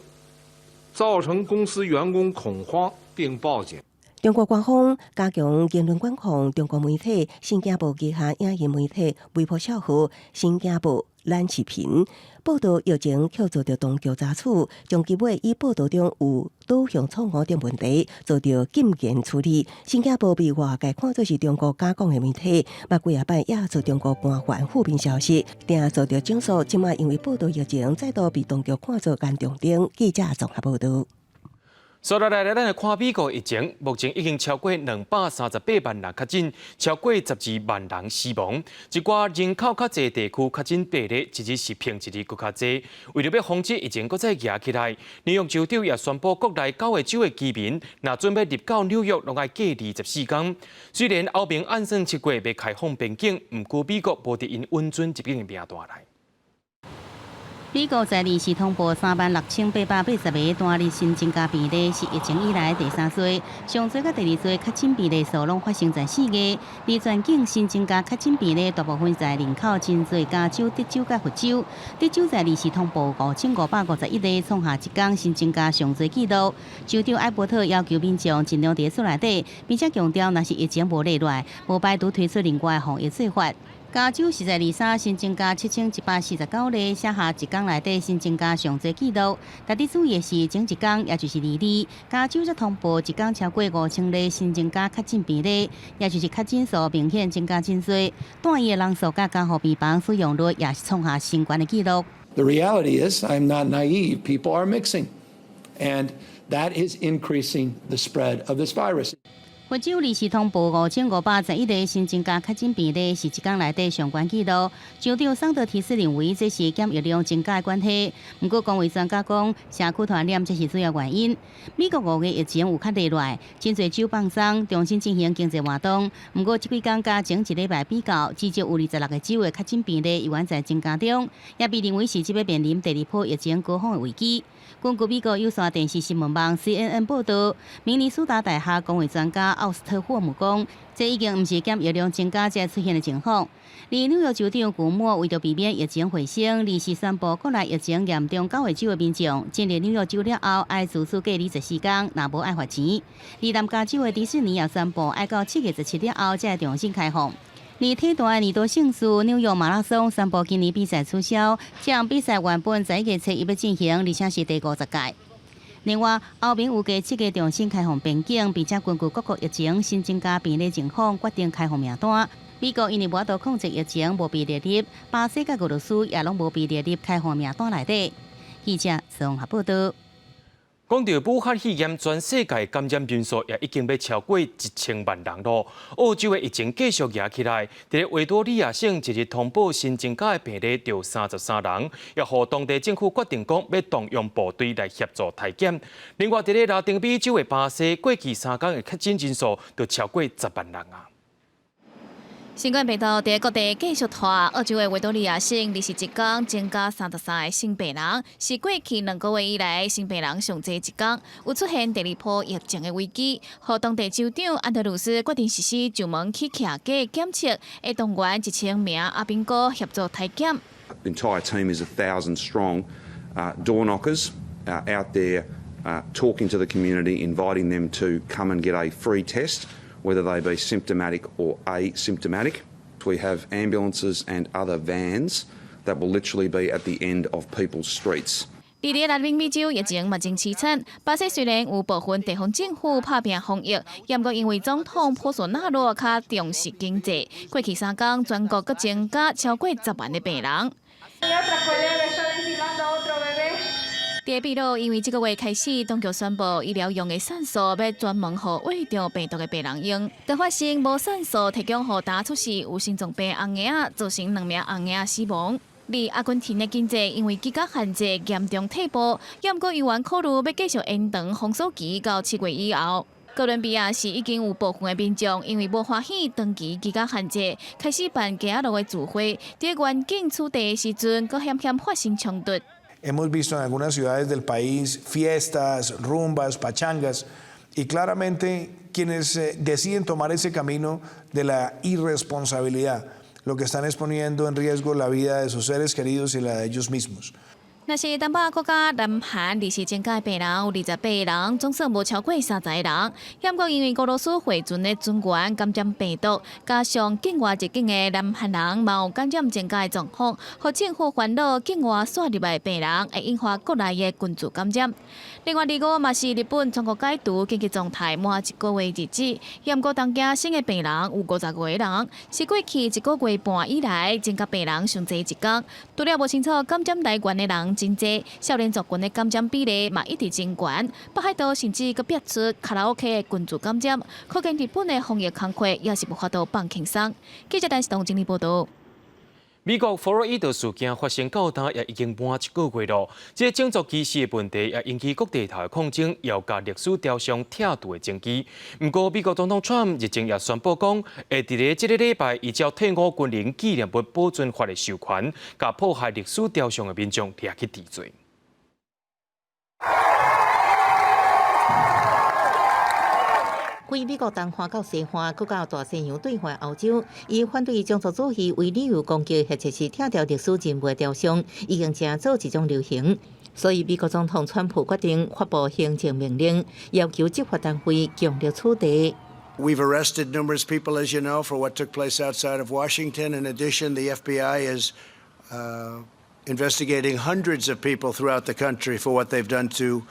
Speaker 16: 造成公司員工恐慌並報警。
Speaker 13: 中國官方加強言論管控，中國媒體新京報旗下影音媒體微博小號新京報懶視頻報道疫情，卻遭到當局查處，將其尾以報道中有導向錯誤等問題，遭到禁言處理。新京報被外界看作是中國假講的媒體，嘛幾仔擺也做中國官方負面消息，定遭到整肅。這馬因為報道疫情，再度被當局看作眼中釘。記者綜合報道。
Speaker 1: 接落來，咱來看美國疫情，目前已經超過238萬人確診，超過12萬人死亡。一寡人口較濟地區確診病例，一日是平一日閣較濟。為著欲防止疫情閣再夯起來，紐約州長也宣布，國內九個州的居民，若準備入到紐約，攏愛隔離14天。雖然歐盟按算7月欲開放邊境，毋過美國無佇𪜶允准入境的名單內。
Speaker 2: 美國在二四通報36,880個單日新增加病例，是疫情以來第三多。上濟佮第二濟確診病例數攏發生在4月。而全境新增加確診病例大部分在人口真濟加州、德州佮佛州。德州在二四通報5551例，創下一工新增加上濟紀錄。州長艾伯特要求民眾盡量佇厝內底，並且強調，若是疫情無落來，無排除推出另外防疫做法。加州是在23新增加7149例，寫下一工內底新增加上濟紀錄。值得注意的是，前一工也就是22，加州則通報一工超過5000例新增加確診病例，也就是確診數明顯增加真濟。住院的人數佮加護病房使用率也是創下新懸的紀錄。
Speaker 18: The reality is, I'm not naive. People are mixing, and that is increasing the spread of this virus.
Speaker 2: 佛州二四通報5511例新增加確診病例，是一工內底上懸紀錄。州長桑德提斯認為這是檢疫量增加的關係，毋過公衛專家講，社區傳染才是主要原因。美國5月疫情有較落來，真濟州放鬆，重新進行經濟活動。毋過這幾工佮前一禮拜比較，至少有26個州的確診病例猶原在增加中，也被認為是這欲面臨第二波疫情高峰的危機。根據美國有線電視新聞網 CNN 報道，明尼蘇達大學公衛專家奧斯特霍姆講，這已經毋是檢疫量增加才出現的情況。而紐約州長古莫為著避免疫情回升，臨時宣布國內疫情嚴重九個州的民眾進入紐約州了後，愛自主隔離14天，若無愛罰錢。而南加州的迪士尼也宣布，愛到7月17了後才會重新開放。而體壇的年度盛事紐約馬拉松宣布今年比賽取消，這項比賽原本11月初一欲進行，而且是第50屆。另外，歐盟預計7月重新開放邊境，並且根據各國疫情新增加病例情況，決定開放名單。美國因為無法度控制疫情，無被列入；巴西佮俄羅斯也攏無被列入開放名單內底。記者綜合報道。
Speaker 1: 講到武漢肺炎，全世界感染人數也已經欲超過1000萬人囉。澳洲的疫情繼續嚴起來，佇維多利亞省一日通報新增加的病例著33人，也予當地政府決定講欲動用部隊來協助篩檢。另外，佇咧拉丁美洲的巴西，過去3工的確診人數就超過10萬人啊。
Speaker 19: 新冠病毒佇各地繼續拖，澳洲的維多利亞省21工增加33個新病人，是過去2個月以來新病人上濟一工，有出現第二波疫情的危機。予當地州長安德魯斯決定實施上門去徛架檢測，會動員1000名阿兵哥協助篩檢。
Speaker 20: The entire team is 1,000 strong, door knockers out there talking to the community, inviting them to come and get a free test, whether they be symptomatic or asymptomatic. We have ambulances and other vans that will literally be at the end of people's streets.
Speaker 19: 佇咧拉丁美洲疫情嘛真淒慘，巴西雖然有部分地方政府拍拚防疫，毋過因為總統波索納羅較重視經濟，過去3工全國閣增加超過10萬的病人。佇秘魯，因為這個月開始，當局宣布醫療用的酵素欲專門予患著病毒的病人用。當發生無酵素提供予剛出世有心臟病的嬰仔，造成兩名嬰仔死亡。而阿根廷的經濟因為居家限制嚴重退步，毋過猶原考慮欲繼續延長封鎖期到7月以後。哥倫比亞是已經有部分的民眾因為無歡喜長期居家限制，開始辦街仔路的聚會，佇員警取締的時陣，閣險險發生衝突。
Speaker 21: Hemos visto en algunas ciudades del país fiestas, rumbas, pachangas, y claramente quienes deciden tomar ese camino de la irresponsabilidad, lo que están es poniendo en riesgo la vida de sus seres queridos y la de ellos mismos.
Speaker 19: 若是東北國家南韓，二時增加病人有28個人，總算無超過30個人。毋過因為俄羅斯貨船的船員感染病毒，加上境外入境的南韓人嘛有感染增加的狀況，予政府煩惱境外竄入來的病人會引發國內的群聚感染。另外，25嘛是日本全國解除緊急狀態滿一個月日子，毋過東京新的病人有55個人，是過去一個月半以來增加病人上濟一工。除了無清楚感染來源的人真濟，少年族群的感染比例嘛一直真懸。北海道甚至閣爆出卡拉 OK 的群聚感染，可見日本的防疫工課也是無法度放輕鬆。記者陳世東整理報道。
Speaker 1: 美國弗洛伊德事件發生到今也已經滿一個月囉，這個種族歧視的問題也引起各地頭的抗爭，又共歷史雕像拆除的爭議。毋過美國總統川普日前也宣布講，會佇咧這個禮拜依照退伍軍人紀念物保存法的授權，共破壞歷史雕像的民眾掠去治罪。
Speaker 4: 規美國東岸到西岸，閣到大西洋對岸歐洲，以反對種族主義為理由攻擊或者是拆掉歷史人物的雕像，已經成做一種流行。所以美國總統川普決定發布行政命令，要求執法單位強力處理。
Speaker 22: We've arrested numerous people, as you know, for what took place outside of Washington. In addition, the FBI is investigating hundreds of people throughout the country for what they've done to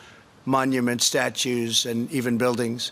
Speaker 22: monuments, statues, and even buildings.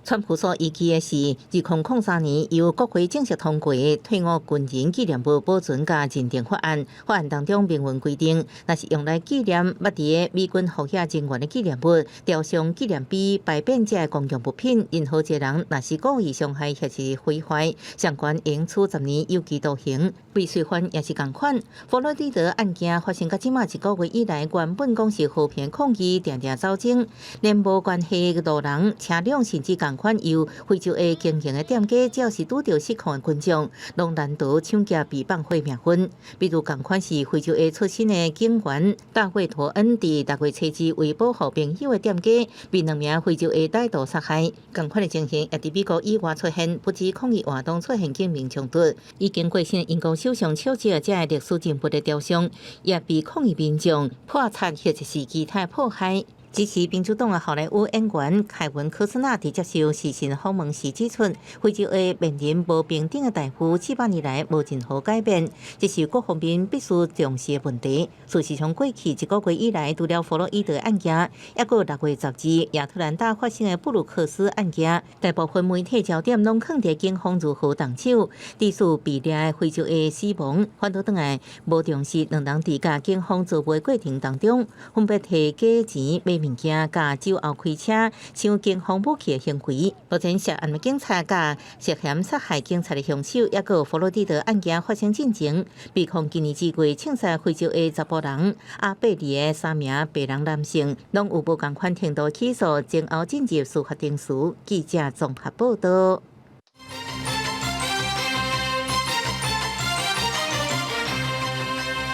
Speaker 4: 川普所依據的是2003年由國會正式通過的退伍軍人紀念物保存佮認定法案。法案當中明文規定，若是用來紀念捌佇咧美軍服役人員的紀念物、雕像、紀念碑、牌匾這公共物品，任何一個人若是故意傷害或是毀壞，相關應處10年有期徒刑。未遂犯也是仝款。弗洛伊德案件發生到這馬一個月以來，原本講是和平抗議，定定走精，連無關係的路人、車輛甚至共仝款由非洲裔经营的店家，只要是拄著失控的群众，攏難逃搶劫被放火命運。比如仝款是非洲裔出身的警員大衛托恩，佇6月初二為保護朋友的店家，被兩名非洲裔歹徒殺害。仝款的情形也佇美國以外出現，不止抗議活動出現警民衝突，已經過身的英國首相丘吉爾這个歷史人物的雕像，也被抗議民眾破拆或者是其他破壞。支持民主黨的好萊塢演員凱文·科斯納佇接受時事訪問時指出，非洲裔面臨無平等的待遇，400年來無任何改變，這是各方面必須重視的問題。事實上，過去一個月以來，除了弗洛伊德案件，抑閣6月12亞特蘭大發生的布魯克斯案件，大部分媒體焦點攏囥佇警方如何動手，致使被掠的非洲裔死亡，反倒轉來無重視兩人佇佮警方作對過程當中，分別提假錢買物件、佮酒後開車、搶警方武器的行為。目前涉案的警察佮涉嫌殺害警察的兇手，抑閣佛羅里達案件發生進前，被控今年4月槍殺非洲裔查埔人阿貝利的三名白人男性，攏有無仝款程度起訴，靜候進入司法程序。記者綜合報導。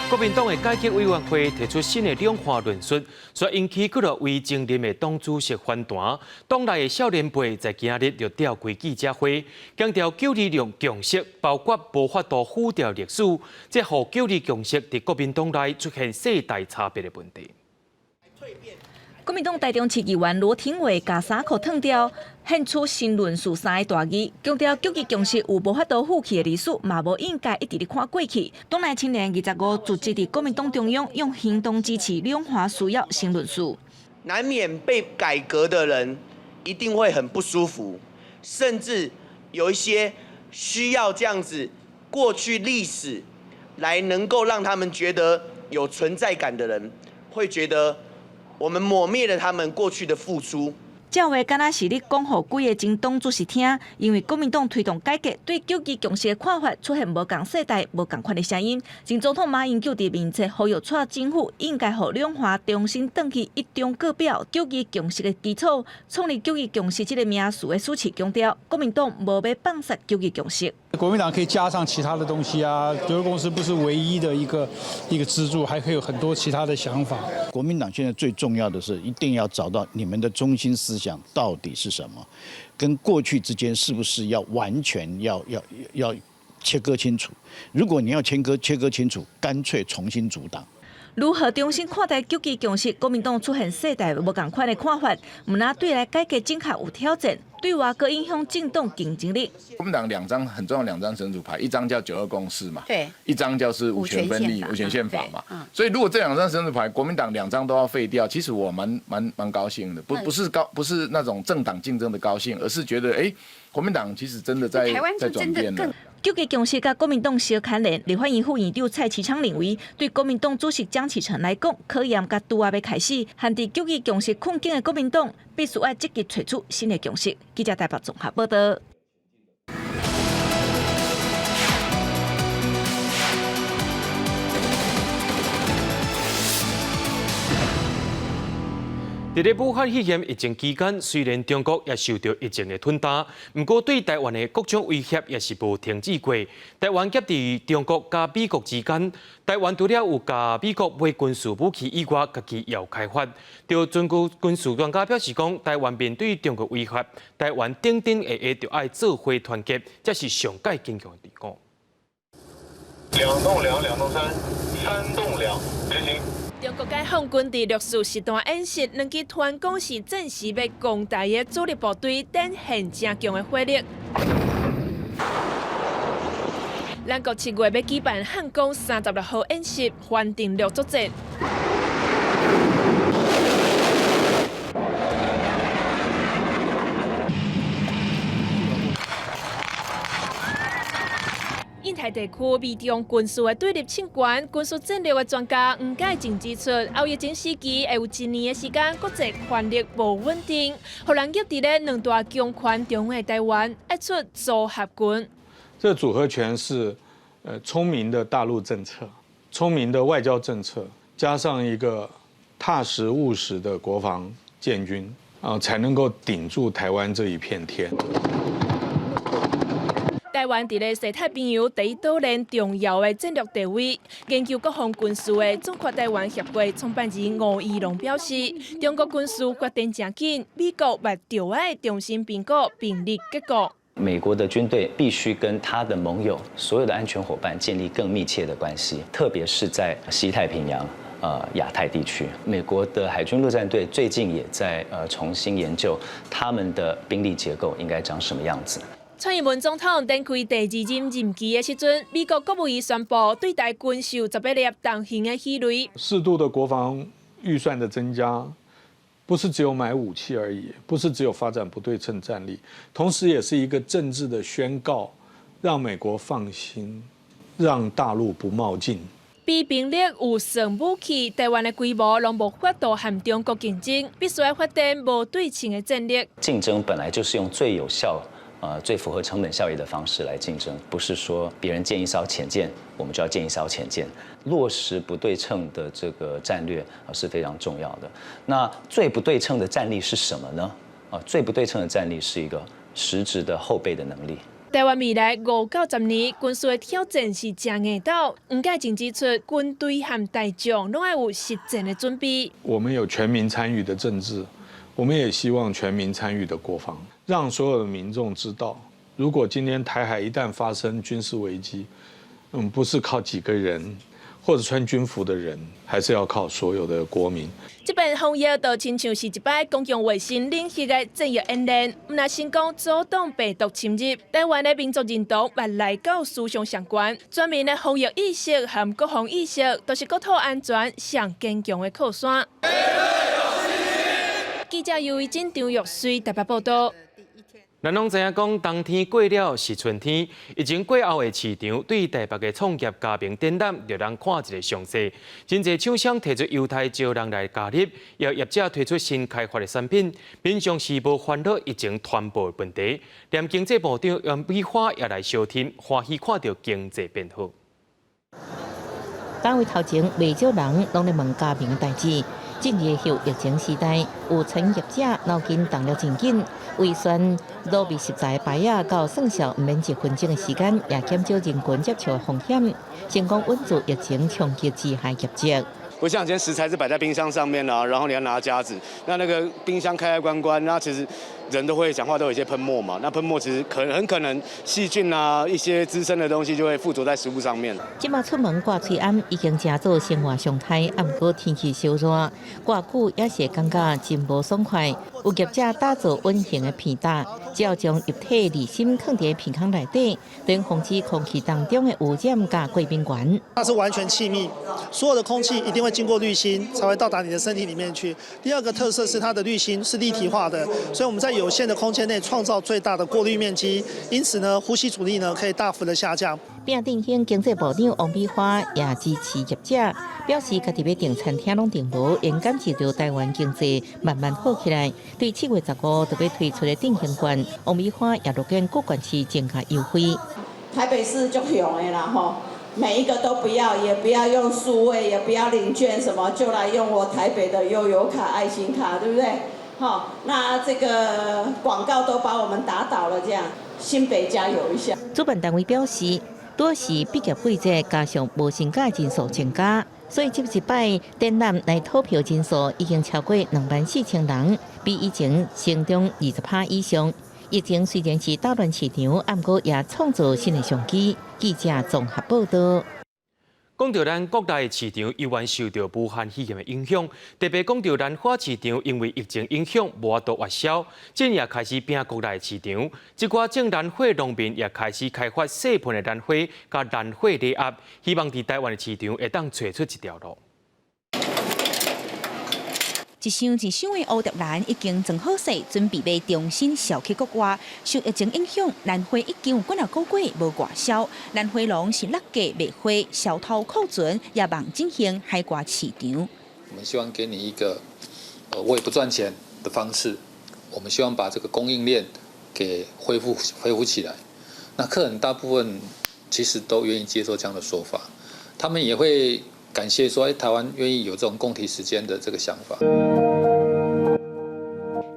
Speaker 1: 國民黨的改革委員會提出新的兩岸論述，所以引起幾落位前任的黨主席反彈。黨內的少年輩在今日就召開記者會，強調九二共共識，包括無法度否定歷史，這予九二共識佇國民黨內出現世代差別的問題。
Speaker 3: 國民黨台中市議員羅廷偉共衫褲脫掉，獻出新論述三个大字，強調九二共識有無法度否棄的歷史，嘛無應該一直咧看過去。黨內青年25組織佇國民黨中央用行動支持兩岸需要新論述。
Speaker 5: 難免被改革的人一定會很不舒服，甚至有一些需要這樣子過去歷史來能夠讓他們覺得有存在感的人，會覺得我們抹滅了他們過去的付出。
Speaker 3: 這話敢若是咧講予幾个前黨主席聽，因為國民黨推動改革，對九二共識的看法出現無仝世代、無仝款的聲音。前總統馬英九佇面冊呼籲蔡政府應該予兩岸重新轉去一中各表九二共識的基礎，創立九二共識這个名詞的蘇泾強調，國民黨無欲放殺九二共識。
Speaker 6: 國民黨可以加上其他的東西啊，九二共識不是唯一的一個支柱，還可以有很多其他的想法。
Speaker 23: 國民黨現在最重要的是，一定要找到你們的中心思想到底是什麼，跟過去之間是不是要完全要切割清楚？如果你要切割清楚，乾脆重新組黨。
Speaker 3: 如何重新看待九二共識？國民黨出現世代無仝款的看法，毋但對來改革政策有挑戰，對外閣影響政黨競爭力。
Speaker 24: 國民黨兩張很重要，兩張神主牌，一張叫九二共識嘛，對，一張就是五權分立、五權憲法嘛。所以如果這兩張神主牌，國民黨兩張都要廢掉，其實我蠻高興的，不是那種政黨競爭的高興，而是覺得國民黨其實真的在轉變了。
Speaker 3: 九二共識佮國民黨相牽連，立法院副院長蔡其昌認為，對國民黨主席江啟臣來講，考驗佮拄仔欲開始，陷佇九二共識困境的國民黨，必須愛積極揣出新的共識。記者台北綜合報導。
Speaker 1: 佇咧武漢肺炎疫情期間，雖然中國也受著疫情的吞打，毋過對台灣的各種威脅也是無停止過。台灣夾佇中國佮美國之間，台灣除了有共美國買軍事武器以外，家己也有開發。著全球軍事專家表示講，台灣面對中國威脅，台灣頂頂下下著愛做伙團結，才是上蓋堅強的隊伍。
Speaker 25: 兩動兩，兩動三，三動兩，執行。
Speaker 27: 中國解放軍佇六四實彈演習，兩支傳講是戰時欲攻台的主力部隊，展現誠強的火力。咱國7月欲舉辦漢光36號演習，反登陸作戰。印太地區美中軍事的對立衝懸，軍事戰略的專家黃介正指出，後疫情時期會有一年的時間，國際權力無穩定，予人夾佇咧兩大強權中的台灣，愛出組合拳。
Speaker 28: 這組合拳是，聰明的大陸政策，聰明的外交政策，加上一個踏實務實的國防建軍。啊，才能夠頂住台灣這一片天。
Speaker 27: 台灣佇咧西太平洋第一島鏈重要的戰略地位，研究國防軍事的中國台灣協會創辦人吳怡農表示，中國軍事發展誠緊，美國嘛著愛重新評估兵力結構。
Speaker 7: 美國的軍隊必須跟他的盟友、所有的安全夥伴建立更密切的關係，特別是在西太平洋、亞太地區。美國的海軍陸戰隊最近也在重新研究他們的兵力結構應該長什麼樣子。
Speaker 27: 蔡英文總統展開第二任任期的時陣，美國國務院宣布對台軍售18粒重型的魚雷。
Speaker 28: 適度的國防預算的增加，不是只有買武器而已，不是只有發展不對稱戰力，同時也是一個政治的宣告，讓美國放心，讓大陸不冒進。
Speaker 27: 比兵力有算武器，台灣的規模攏無法度和中國競爭，必須愛發展無對稱的戰力。
Speaker 7: 競爭本來就是用最有效、最符合成本效益的方式來競爭，不是說別人建一艘潛艦，我們就要建一艘潛艦。落實不對稱的這個戰略啊是非常重要的。那最不對稱的戰力是什麼呢？啊，最不對稱的戰力是一個實質的後備的能力。
Speaker 27: 台灣未來5到10年軍事的挑戰是誠硬鬥，黃介正指出，軍隊和大眾攏愛有實戰的準備。
Speaker 28: 我們有全民參與的政治，我們也希望全民參與的國防，讓所有的民眾知道，如果今天台海一旦發生軍事危機，不是靠幾個人或者穿軍服的人，還是要靠所有的國民。
Speaker 27: 這遍防疫就親像是一擺公共衛生領域的戰役演練，毋若成功阻擋病毒侵入，台灣的民族認同嘛來到思想上懸，全民的防疫意識和國防意識，都是國土安全上堅強的靠山。記者尤維珍、張玉水台北報道。
Speaker 1: 咱攏知影講，冬天過了是春天，疫情過後的市場對台北的創業加盟展覽，就通看一個詳細。真濟廠商提出優待招人來加入，也有業者推出新開發的產品，民眾是無煩惱疫情傳播的問題。連經濟部長楊美花也來相挺，歡喜看著經濟變好。
Speaker 4: 單位頭前袂少人攏咧問加盟的代誌。進入後疫情時代，有餐業者腦筋動了真緊，為選滷味食材牌仔到算數毋免一分鐘的時間，也減少人群接觸的風險，成功穩住疫情衝擊之下業績。
Speaker 8: 不像以前食材是擺在冰箱上面啊，然後你要拿夾子，那個冰箱開開關關，那其實人都會講話都有一些噴沫嘛，那噴沫其實很可能細菌啊一些滋生的東西就會附着在食物上面。
Speaker 4: 這馬出門掛喙罨已經成做生活常態，啊，毋過天氣燒熱，掛久也是會感覺真無爽快。有業者打造隱形的鼻罩，只要將液體濾芯囥佇鼻孔內底，等防止空氣當中的污染佮過敏原。
Speaker 9: 它是完全氣密，所有的空氣一定會經過濾芯才會到達你的身體裡面去。第二個特色是它的濾芯是立體化的，所以我們在有限的空間內創造最大的過濾面積，因此呢，呼吸阻力呢可以大幅的下降。
Speaker 4: 餅振興經濟部長王美花也支持業者，表示家己欲訂餐廳攏訂無，應感受著台灣經濟慢慢好起來。對7月15特別推出的振興券，王美花也樂見各縣市增加優惠。
Speaker 10: 台北市足勇的啦吼，每一個都不要，也不要用數位，也不要領券什麼，就來用我台北的悠遊卡、愛心卡，對不對？好，那這個廣告都把我們打倒了，這樣新北加油一下。
Speaker 4: 主辦單位表示，多是畢業季節加上無薪假人數增加，所以這一擺展覽來投票人數已經超過24,000人，比以前成長20%以上。疫情雖然是打亂市場，毋過也創造新的商機。記者綜合報道。
Speaker 1: 講著咱國內市場猶原受著武漢肺炎的影響，特別講著蘭花市場，因為疫情影響無法度外銷，這也開始拼國內市場。這寡種蘭花農民也開始開發細盆的蘭花佮蘭花禮盒，希望佇台灣的市場會當揣出一條路。
Speaker 11: 一箱一箱的蝴蝶蘭已經裝好勢，準備欲重新銷去國外。受疫情影響，蘭花已經有幾若個月無外銷。蘭花農是落價賣花，銷掏庫存，也望振興海外市場。
Speaker 12: 我們希望給你一個，我也不賺錢的方式。我們希望把這個供應鏈給恢復起來。那客人大部分其實都願意接受這樣的說法，他們也會感謝說，台灣願意有這種共體時艱的這個想法。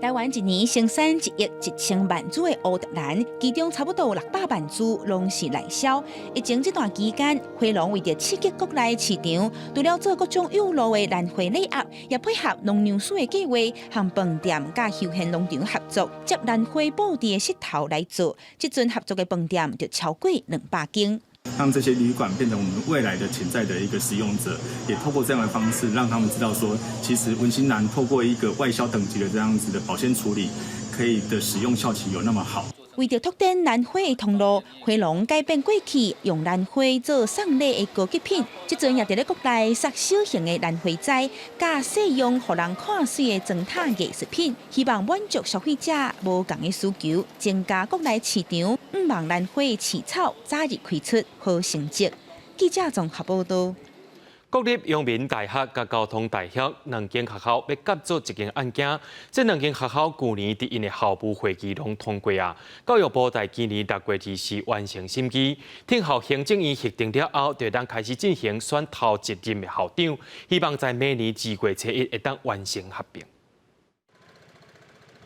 Speaker 11: 台灣灣一年生產1億1000萬株的蝴蝶蘭，其中差不多600萬株攏是內銷。疫情這段期間，花農為著刺激國內市場，除了做各種有路的蘭花禮盒，也配合農糧署的計劃，和飯店佮休閒農場合作，接蘭花布置的穡頭來做。這陣合作的飯店就超過200間。
Speaker 2: 讓這些旅館變成我們未來的潛在的一個使用者，也透過這樣的方式，讓他們知道說，其實文心蘭透過一個外銷等級的這樣子的保鮮處理，可以的使用效期有那麼好。
Speaker 11: 為著拓展蘭花的通路，花農改變過去用蘭花做送禮的高級品，這陣也佇咧國內設小型的蘭花栽，佮細用予人看媠的磚塔藝術品，希望滿足消費者無仝的需求，增加國內市場。向望蘭花飼草早日開出好成績。記者綜合報導。
Speaker 1: 國立陽明大學佮交通大學兩間學校欲合做一間案件，這兩間學校舊年佇𪜶的校務會議攏通過啊。教育部在今年6月24完成審議，聽候行政院核定了後，就當開始進行選頭一任的校長，希望在明年2月初1會當完成合併。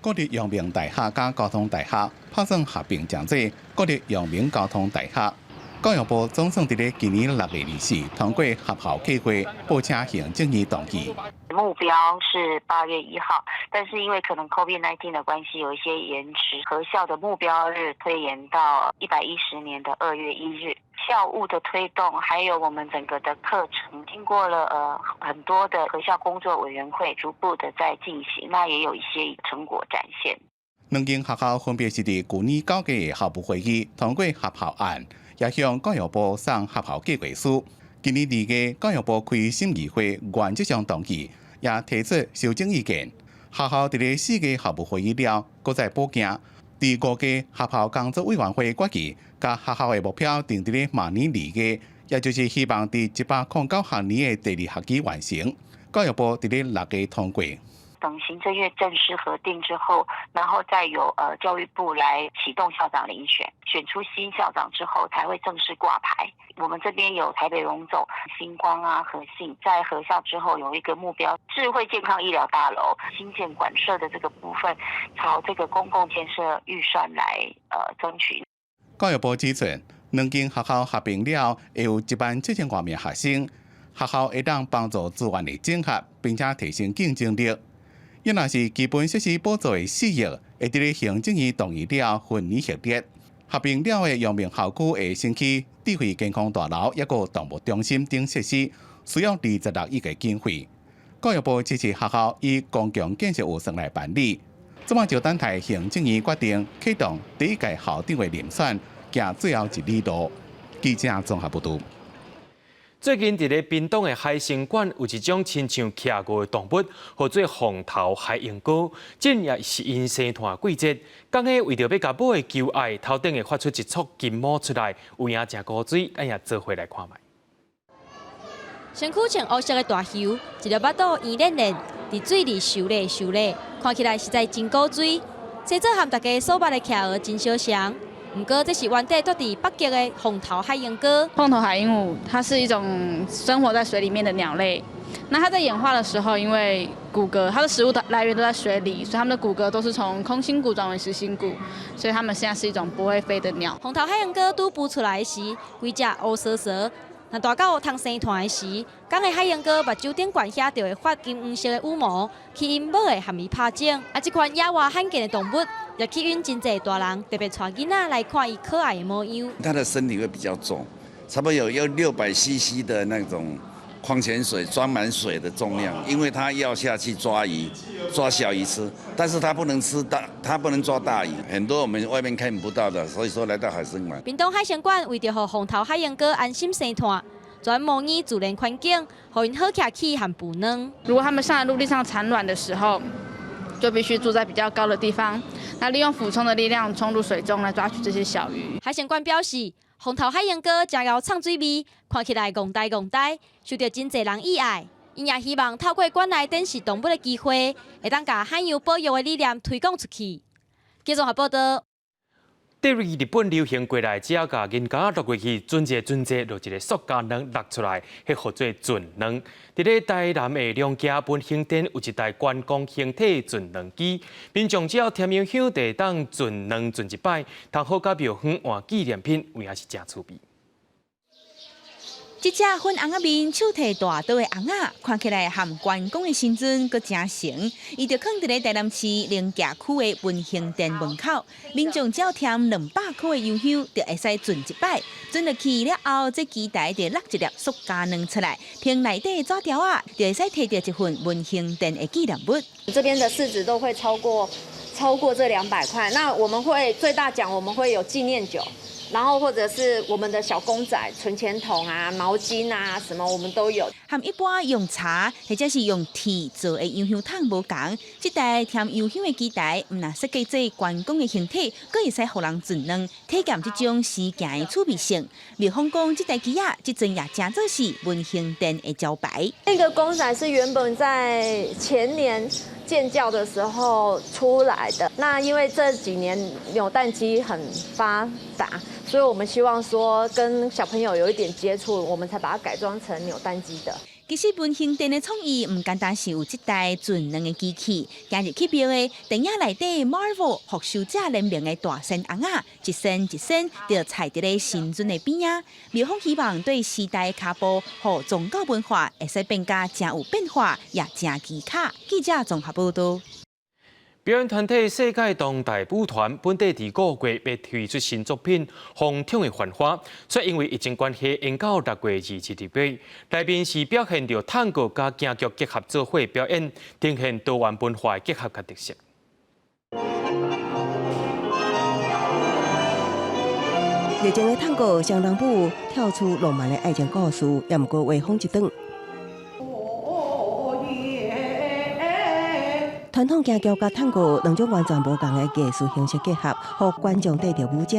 Speaker 13: 國立陽明大學佮交通大學拍算合併，成做國立陽明交通大學。教育部總算佇咧今年6月24通過合校計劃，報請行政院同意。
Speaker 14: 目標是8月1號，但是因為可能 COVID-19 的關係，有一些延遲。合校的目標日推延到110年的2月1日。校務的推動，還有我們整個的課程，經過了很多的合校工作委員會逐步的在進行，那也有一些成果展現。
Speaker 13: 兩間學校分別是佇舊年9月的校務會議通過合校案，也向教育部送合校計劃書。今年2月，教育部開審議會，原則上同意，也提出修正意見。學校佇咧4月校務會議了，閣再補件。佇5月合校工作委員會決議，共合校的目標定佇咧明年2月，也就是希望佇109學年的第二學期完成。教育部佇咧6月通過。
Speaker 14: 等行政院正式核定之後，然後再由教育部來啟動校長遴選，選出新校長之後才會正式掛牌。我們這邊有台北榮總、新光啊、和信，在合校之後有一個目標，智慧健康醫療大樓新建館舍的這個部分，朝這個公共建設預算來爭取。
Speaker 13: 教育部指出，兩間學校合併了，會有1萬7千外名學生，學校會當幫助資源的整合，並且提升競爭力。伊若是基本設施補助的4億，會佇咧行政院同意了後分年核列。合併了的陽明校區會新起智慧健康大樓，抑閣動物中心等設施，需要26億的經費。教育部支持學校以公共建設預算來辦理。這馬就等待行政院決定啟動第一屆校長的遴選，行最後一里路。記者綜合報導。
Speaker 1: 最近佇咧屏東的海生館有一種親像企鵝的動物，號做鳳頭海鸚鵡。這也是𪜶生湠的季節。公的為著欲共母的求愛，頭頂會發出一束金毛出來，有影誠古錐，咱也做伙來看覓。
Speaker 15: 身軀穿烏色的大鰇，一粒腹肚圓連連，佇水裡游咧游咧，看起來實在真古錐。生做和大家所捌的企鵝真相像。毋過，這是原底住佇北極的鳳頭海鸚鵡。
Speaker 16: 鳳頭海鸚鵡，它是一種生活在水裡面的鳥類。那它在演化的時候，因為骨骼，它的食物的來源都在水裡，所以它們的骨骼都是從空心骨轉為實心骨，所以它們現在是一種不會飛的鳥。
Speaker 15: 鳳頭海鸚鵡拄孵出來時，規隻烏趖趖。若大到通生湠的時，公的海鸚鵡目睭頂懸遐就會發金黃色的羽毛，吸引母的和伊拍種。啊，這款野外罕見的動物，也吸引真濟大人特別帶囡仔來看伊可愛的模樣。
Speaker 17: 它的身體會比較重，差不多有要600 CC 的那種礦泉水裝滿水的重量，因為它要下去抓魚，抓小魚吃，但是它不能吃大，它不能抓大魚，很多我們外面看不到的，所以說來到海生館。
Speaker 15: 屏東海生館為著予鳳頭海鸚鵡安心生湠，專模擬自然環境，予𪜶好徛起和孵卵。
Speaker 16: 如果它們上來陸地上產卵的時候，就必須住在比較高的地方，那利用俯衝的力量衝入水中來抓取這些小魚。
Speaker 15: 海生館表示，鳳頭海鸚鵡誠𠢕藏水味，看起來戇呆戇呆，受著真濟人喜愛。𪜶也希望透過館內展示動物的機會，會當共海洋保育的理念推廣出去。記者報道。
Speaker 1: 對於日本流行過來，只要共銀膠落入去，轉一轉一，就一个塑膠卵落出來，彼號做轉卵。佇咧台南的龍崎文興殿有一台關公形體轉卵機，民眾只要添香就會當轉卵轉一擺，通好佮廟方換紀念品，有影是誠趣味。
Speaker 11: 這隻粉紅仔面、手提大刀的尪仔，看起來和關公的身陣閣誠像。伊就囥佇咧台南市龍崎區的文興殿門口，民眾只要添200箍的油香，就會使轉一擺。轉入去了後，這機台就落一粒塑膠卵出來，憑內底的紙條仔，就會使提著一份文興殿的紀念物。
Speaker 5: 這邊的市值都會超過這200塊。那我們會最大獎，我們會有紀念酒。然後或者是我們的小公仔、存錢筒啊、毛巾啊，什麼我們都有。
Speaker 11: 和一般用柴或者是用鐵做的油香桶無仝，這台添油香的機台，毋但設計做關公的形體，閣會使予人轉卵，體驗這種時行的趣味性。廟方講，這台機仔這陣也誠做是文興殿的招牌。
Speaker 5: 那個公仔是原本在前年建醮的時候出來的，那因為這幾年扭蛋機很發達，所以我們希望說跟小朋友有一點接觸，我們才把它改裝成扭蛋機的。
Speaker 11: 其實文興殿的創意毋單單是有這台轉卵的機器，今日去廟的電影內底 Marvel 復仇者聯盟的大仙尪仔，一仙一仙就踩佇咧神尊的邊仔。廟方希望對時代的跤步予宗教文化會使變甲誠有變化，也誠奇巧。記者綜合報導。
Speaker 1: 表演團體世界當代舞團本底佇5月欲推出新作品《風中的繁花》，卻因為疫情關係延到6月27日。內面是表現著探戈佮京劇結合做伙表演，呈現多元文化的結合佮特色。
Speaker 6: 熱情的探戈雙人舞跳出浪漫的愛情故事，也毋過畫風一轉。傳統京劇佮探戈兩種完全無仝的藝術形式結合，予觀眾綴著舞者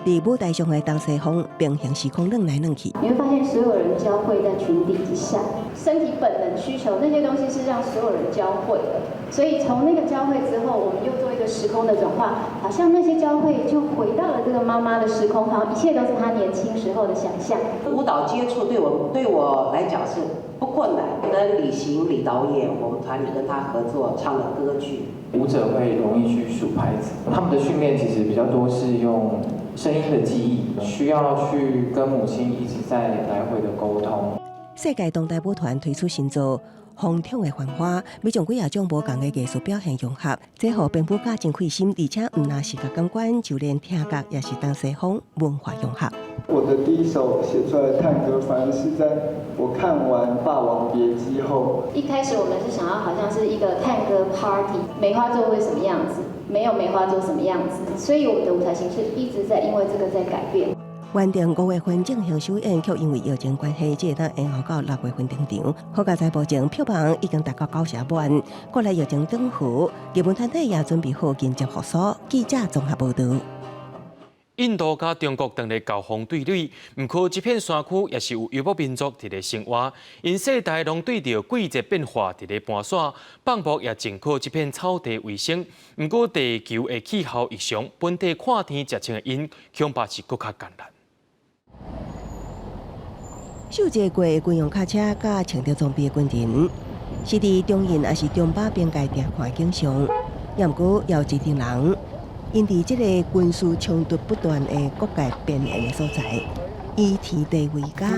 Speaker 6: 佇舞台上的東西方平行時空轉來轉去。
Speaker 18: 你會發現所有人交匯在裙底之下，身體本能需求那些東西是讓所有人交匯的。所以從那個交匯之後，我們又做一個時空的轉化，好像那些交匯就回到了這個媽媽的時空，好像一切都是她年輕時候的想象。
Speaker 19: 舞蹈接觸對我來講是不困難。跟李行李導演，我們團裡跟他合作唱的歌劇。
Speaker 23: 舞者會容易去數拍子，他們的訓練其實比較多是用聲音的記憶，需要去跟母親一直在來回的溝通。
Speaker 6: 世界當代舞團推出新作《風中的繁花》，欲將幾仔種無仝的藝術表現融合，這予編舞家真費心，而且毋但視覺感官，就連聽覺也是東西方文化融合。
Speaker 24: 我的第一首寫出來的探戈，反而是在我看完《霸王別姬》後。
Speaker 18: 一開始我們是想要好像是一個探戈 party，梅花座會什麼樣子，沒有梅花座什麼樣子，所以我們的舞台形式一直在因為這個在改變。
Speaker 6: 原定5月份進行首演，卻因為疫情關係，才會當延後到6月份登場。好佳哉目前票房已經達到9成滿，國內疫情轉好，藝文團體也準備好緊急復甦。記者綜合報導。
Speaker 1: 印度佮中國當咧交鋒對壘，毋過這片山區也是有遊牧民族佇咧生活，𪜶世代攏對著季節變化佇咧盤旋，放牧也淨靠這片草地為生。毋過地球的氣候異常，本地看天食穿的𪜶，恐怕是閣較艱難。
Speaker 6: 受這過的軍用卡車佮穿著裝備的軍人，是佇中印抑是中巴邊界定看景象。也毋過也有一群人，𪜶佇這個軍事衝突不斷的國界邊緣的所在，以田地為家，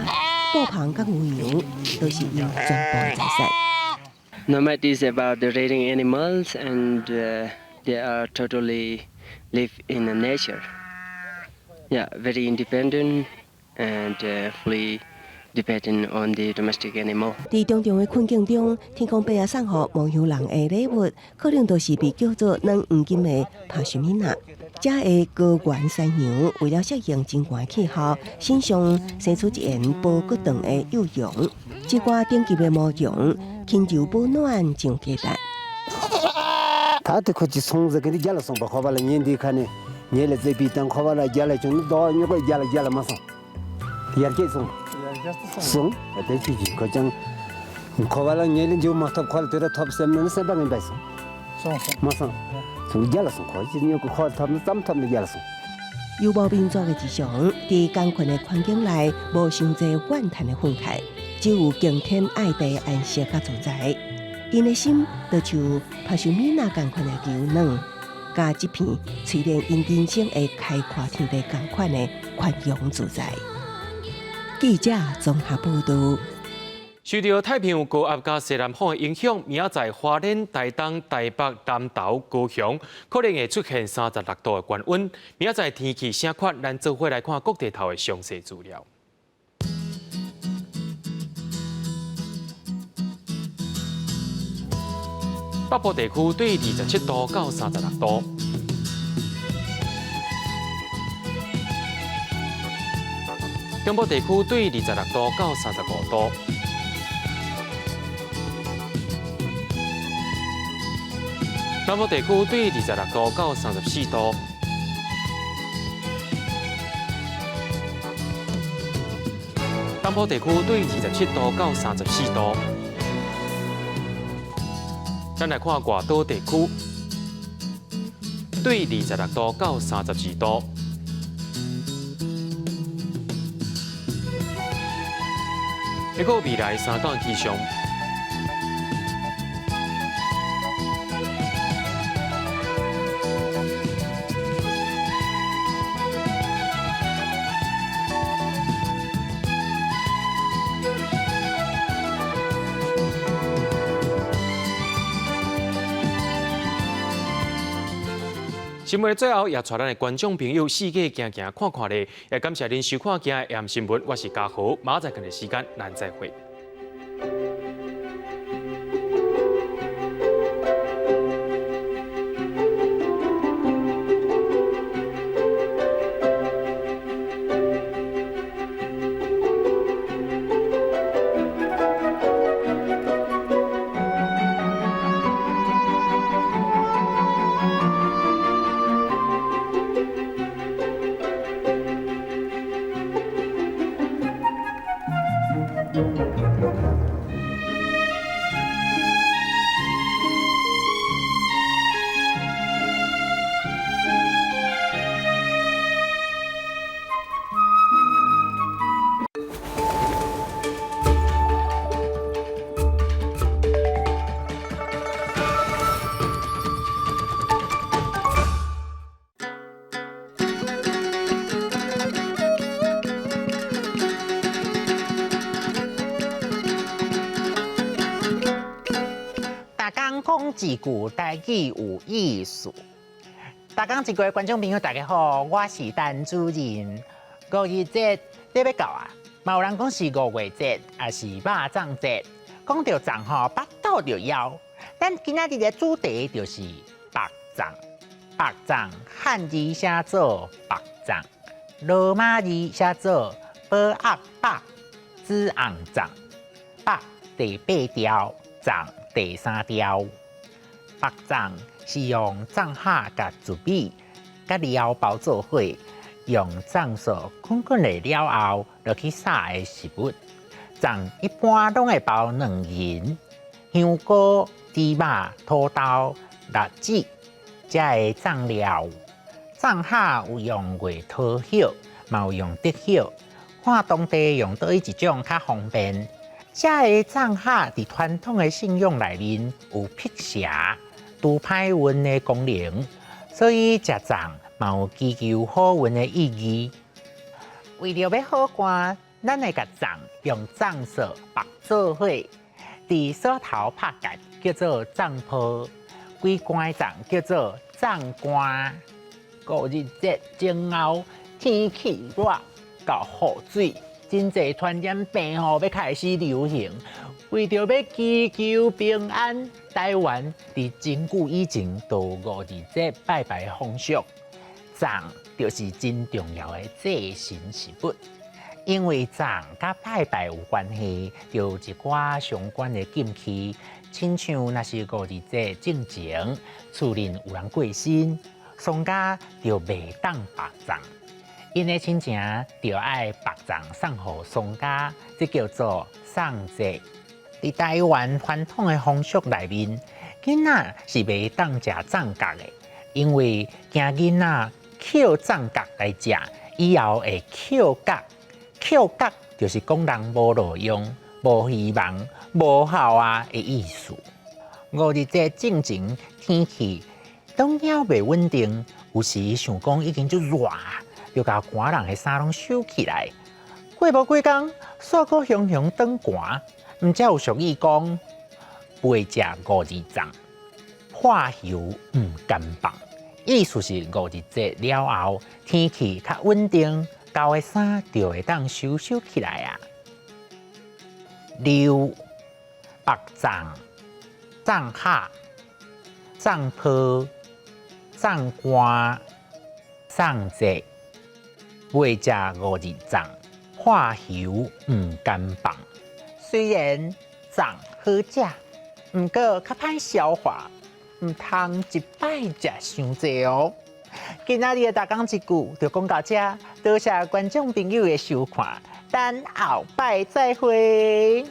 Speaker 6: 布棚佮牛羊都是𪜶全部的財產。
Speaker 25: Nomad is about the raiding animals and they are totally live in the nature. Yeah, very independent and fully dependent on the domestic animal.
Speaker 6: 佇重重的困境中，天公伯仔送予牧羊人的禮物，可能就是被叫做軟黃金的帕什米納。遮的高原山羊為了適應真寒氣候，身上生出一緣毛閣長的幼羊。這寡頂級的母羊輕柔保暖，真有價值。
Speaker 20: 他這可就從這給你加了送吧，好吧了，年底看呢，年來這邊等好吧了，加了就到你個加了加了馬上，也給送。送，得去去，可講，考完了年齡就沒他考了，對他top三，那300個白送，送送，馬上，從家了送，考，你要考他們怎麼他們家了送。
Speaker 6: 游牧民族的日常，佇艱困的環境內，無傷濟怨嘆的憤慨，只有敬天愛地的安息佮自在。𪜶的心就像帕什米娜仝款的柔軟，佮這片錘煉𪜶人生的開闊天地仝款的寬容自在。記者綜合報導。
Speaker 1: 受著太平洋高壓佮西南風的影響，明仔載花蓮、台東、台北、南投、高雄可能會出現36度的高溫。明仔載天氣啥款？咱做伙來看各地頭的詳細資料。北部地區對27度到36度。中部地區對26度到35度。南部地區對26度到34度。東部地區對27度到34度。咱來看外島地區，對26度到32度。一個未來三天氣象。新聞的最後，也帶咱的觀眾朋友四界行行看看咧。也感謝您收看今日的新聞，我是嘉豪，明仔載仝個時間，咱再會。
Speaker 3: 講一句台語有意思。逐工一句觀眾朋友，大家好，我是陳主任。五二節欲到啊，嘛有人講是五月節，抑是肉粽節。講著粽吼，腹肚就枵。咱今仔日的主題就是縛粽。縛粽漢字寫做縛粽，羅馬字寫做寶鴨縛子紅粽。縛第八條，粽第三條。縛粽是用粽葉佮糯米佮料包做伙，用粽索綑綑的了後，落去炒的食物。粽一般攏會包卵仁、香菇、芝麻、土豆、栗子，這个粽料。粽葉有用月桃葉，嘛有用竹葉，看當地用佗位一種較方便。這个粽葉佇傳統的信仰內面有辟邪、除歹運的功能，所以食粽嘛有祈求好運的意義。為著欲好看，咱會共粽用粽索縛做伙，佇鎖頭拍結叫做粽泡，規罐的粽叫做粽罐。五二節前後天氣熱到雨水，真濟傳染病吼欲開始流行。為著欲祈求平安，台灣佇真久以前就有五二節拜拜的風俗，粽就是真重要的祭神食物。因為粽佮拜拜有關係，就有一寡相關的禁忌，親像若是五二節進前，厝內有人過身，喪家就袂當縛粽，𪜶的親情就愛縛粽送予喪家，這叫做送節。佇台灣傳統的風俗內面，囡仔是袂當食粽角的，因為驚囡仔抾粽角來食，以後會抾角，抾角就是講人無路用、無希望、無效啊的意思。五日節進前天氣攏猶袂穩定，有時想講已經足熱，就共寒人的衫攏收起來。過無幾工，煞閣雄雄轉寒，毋才有俗語講：袂食五日粽，破油毋甘放。意思是五日節了後，天氣較穩定，舊的衫就會當收收起來啊。溜、白粽、粽盒、粽破、粽官、粽節，袂食五日粽，破油毋甘放。雖然粽好食，毋過較歹消化，毋通一擺食傷濟哦。今仔日的逐工一句就講到這，多謝觀眾朋友的收看，咱後擺再會。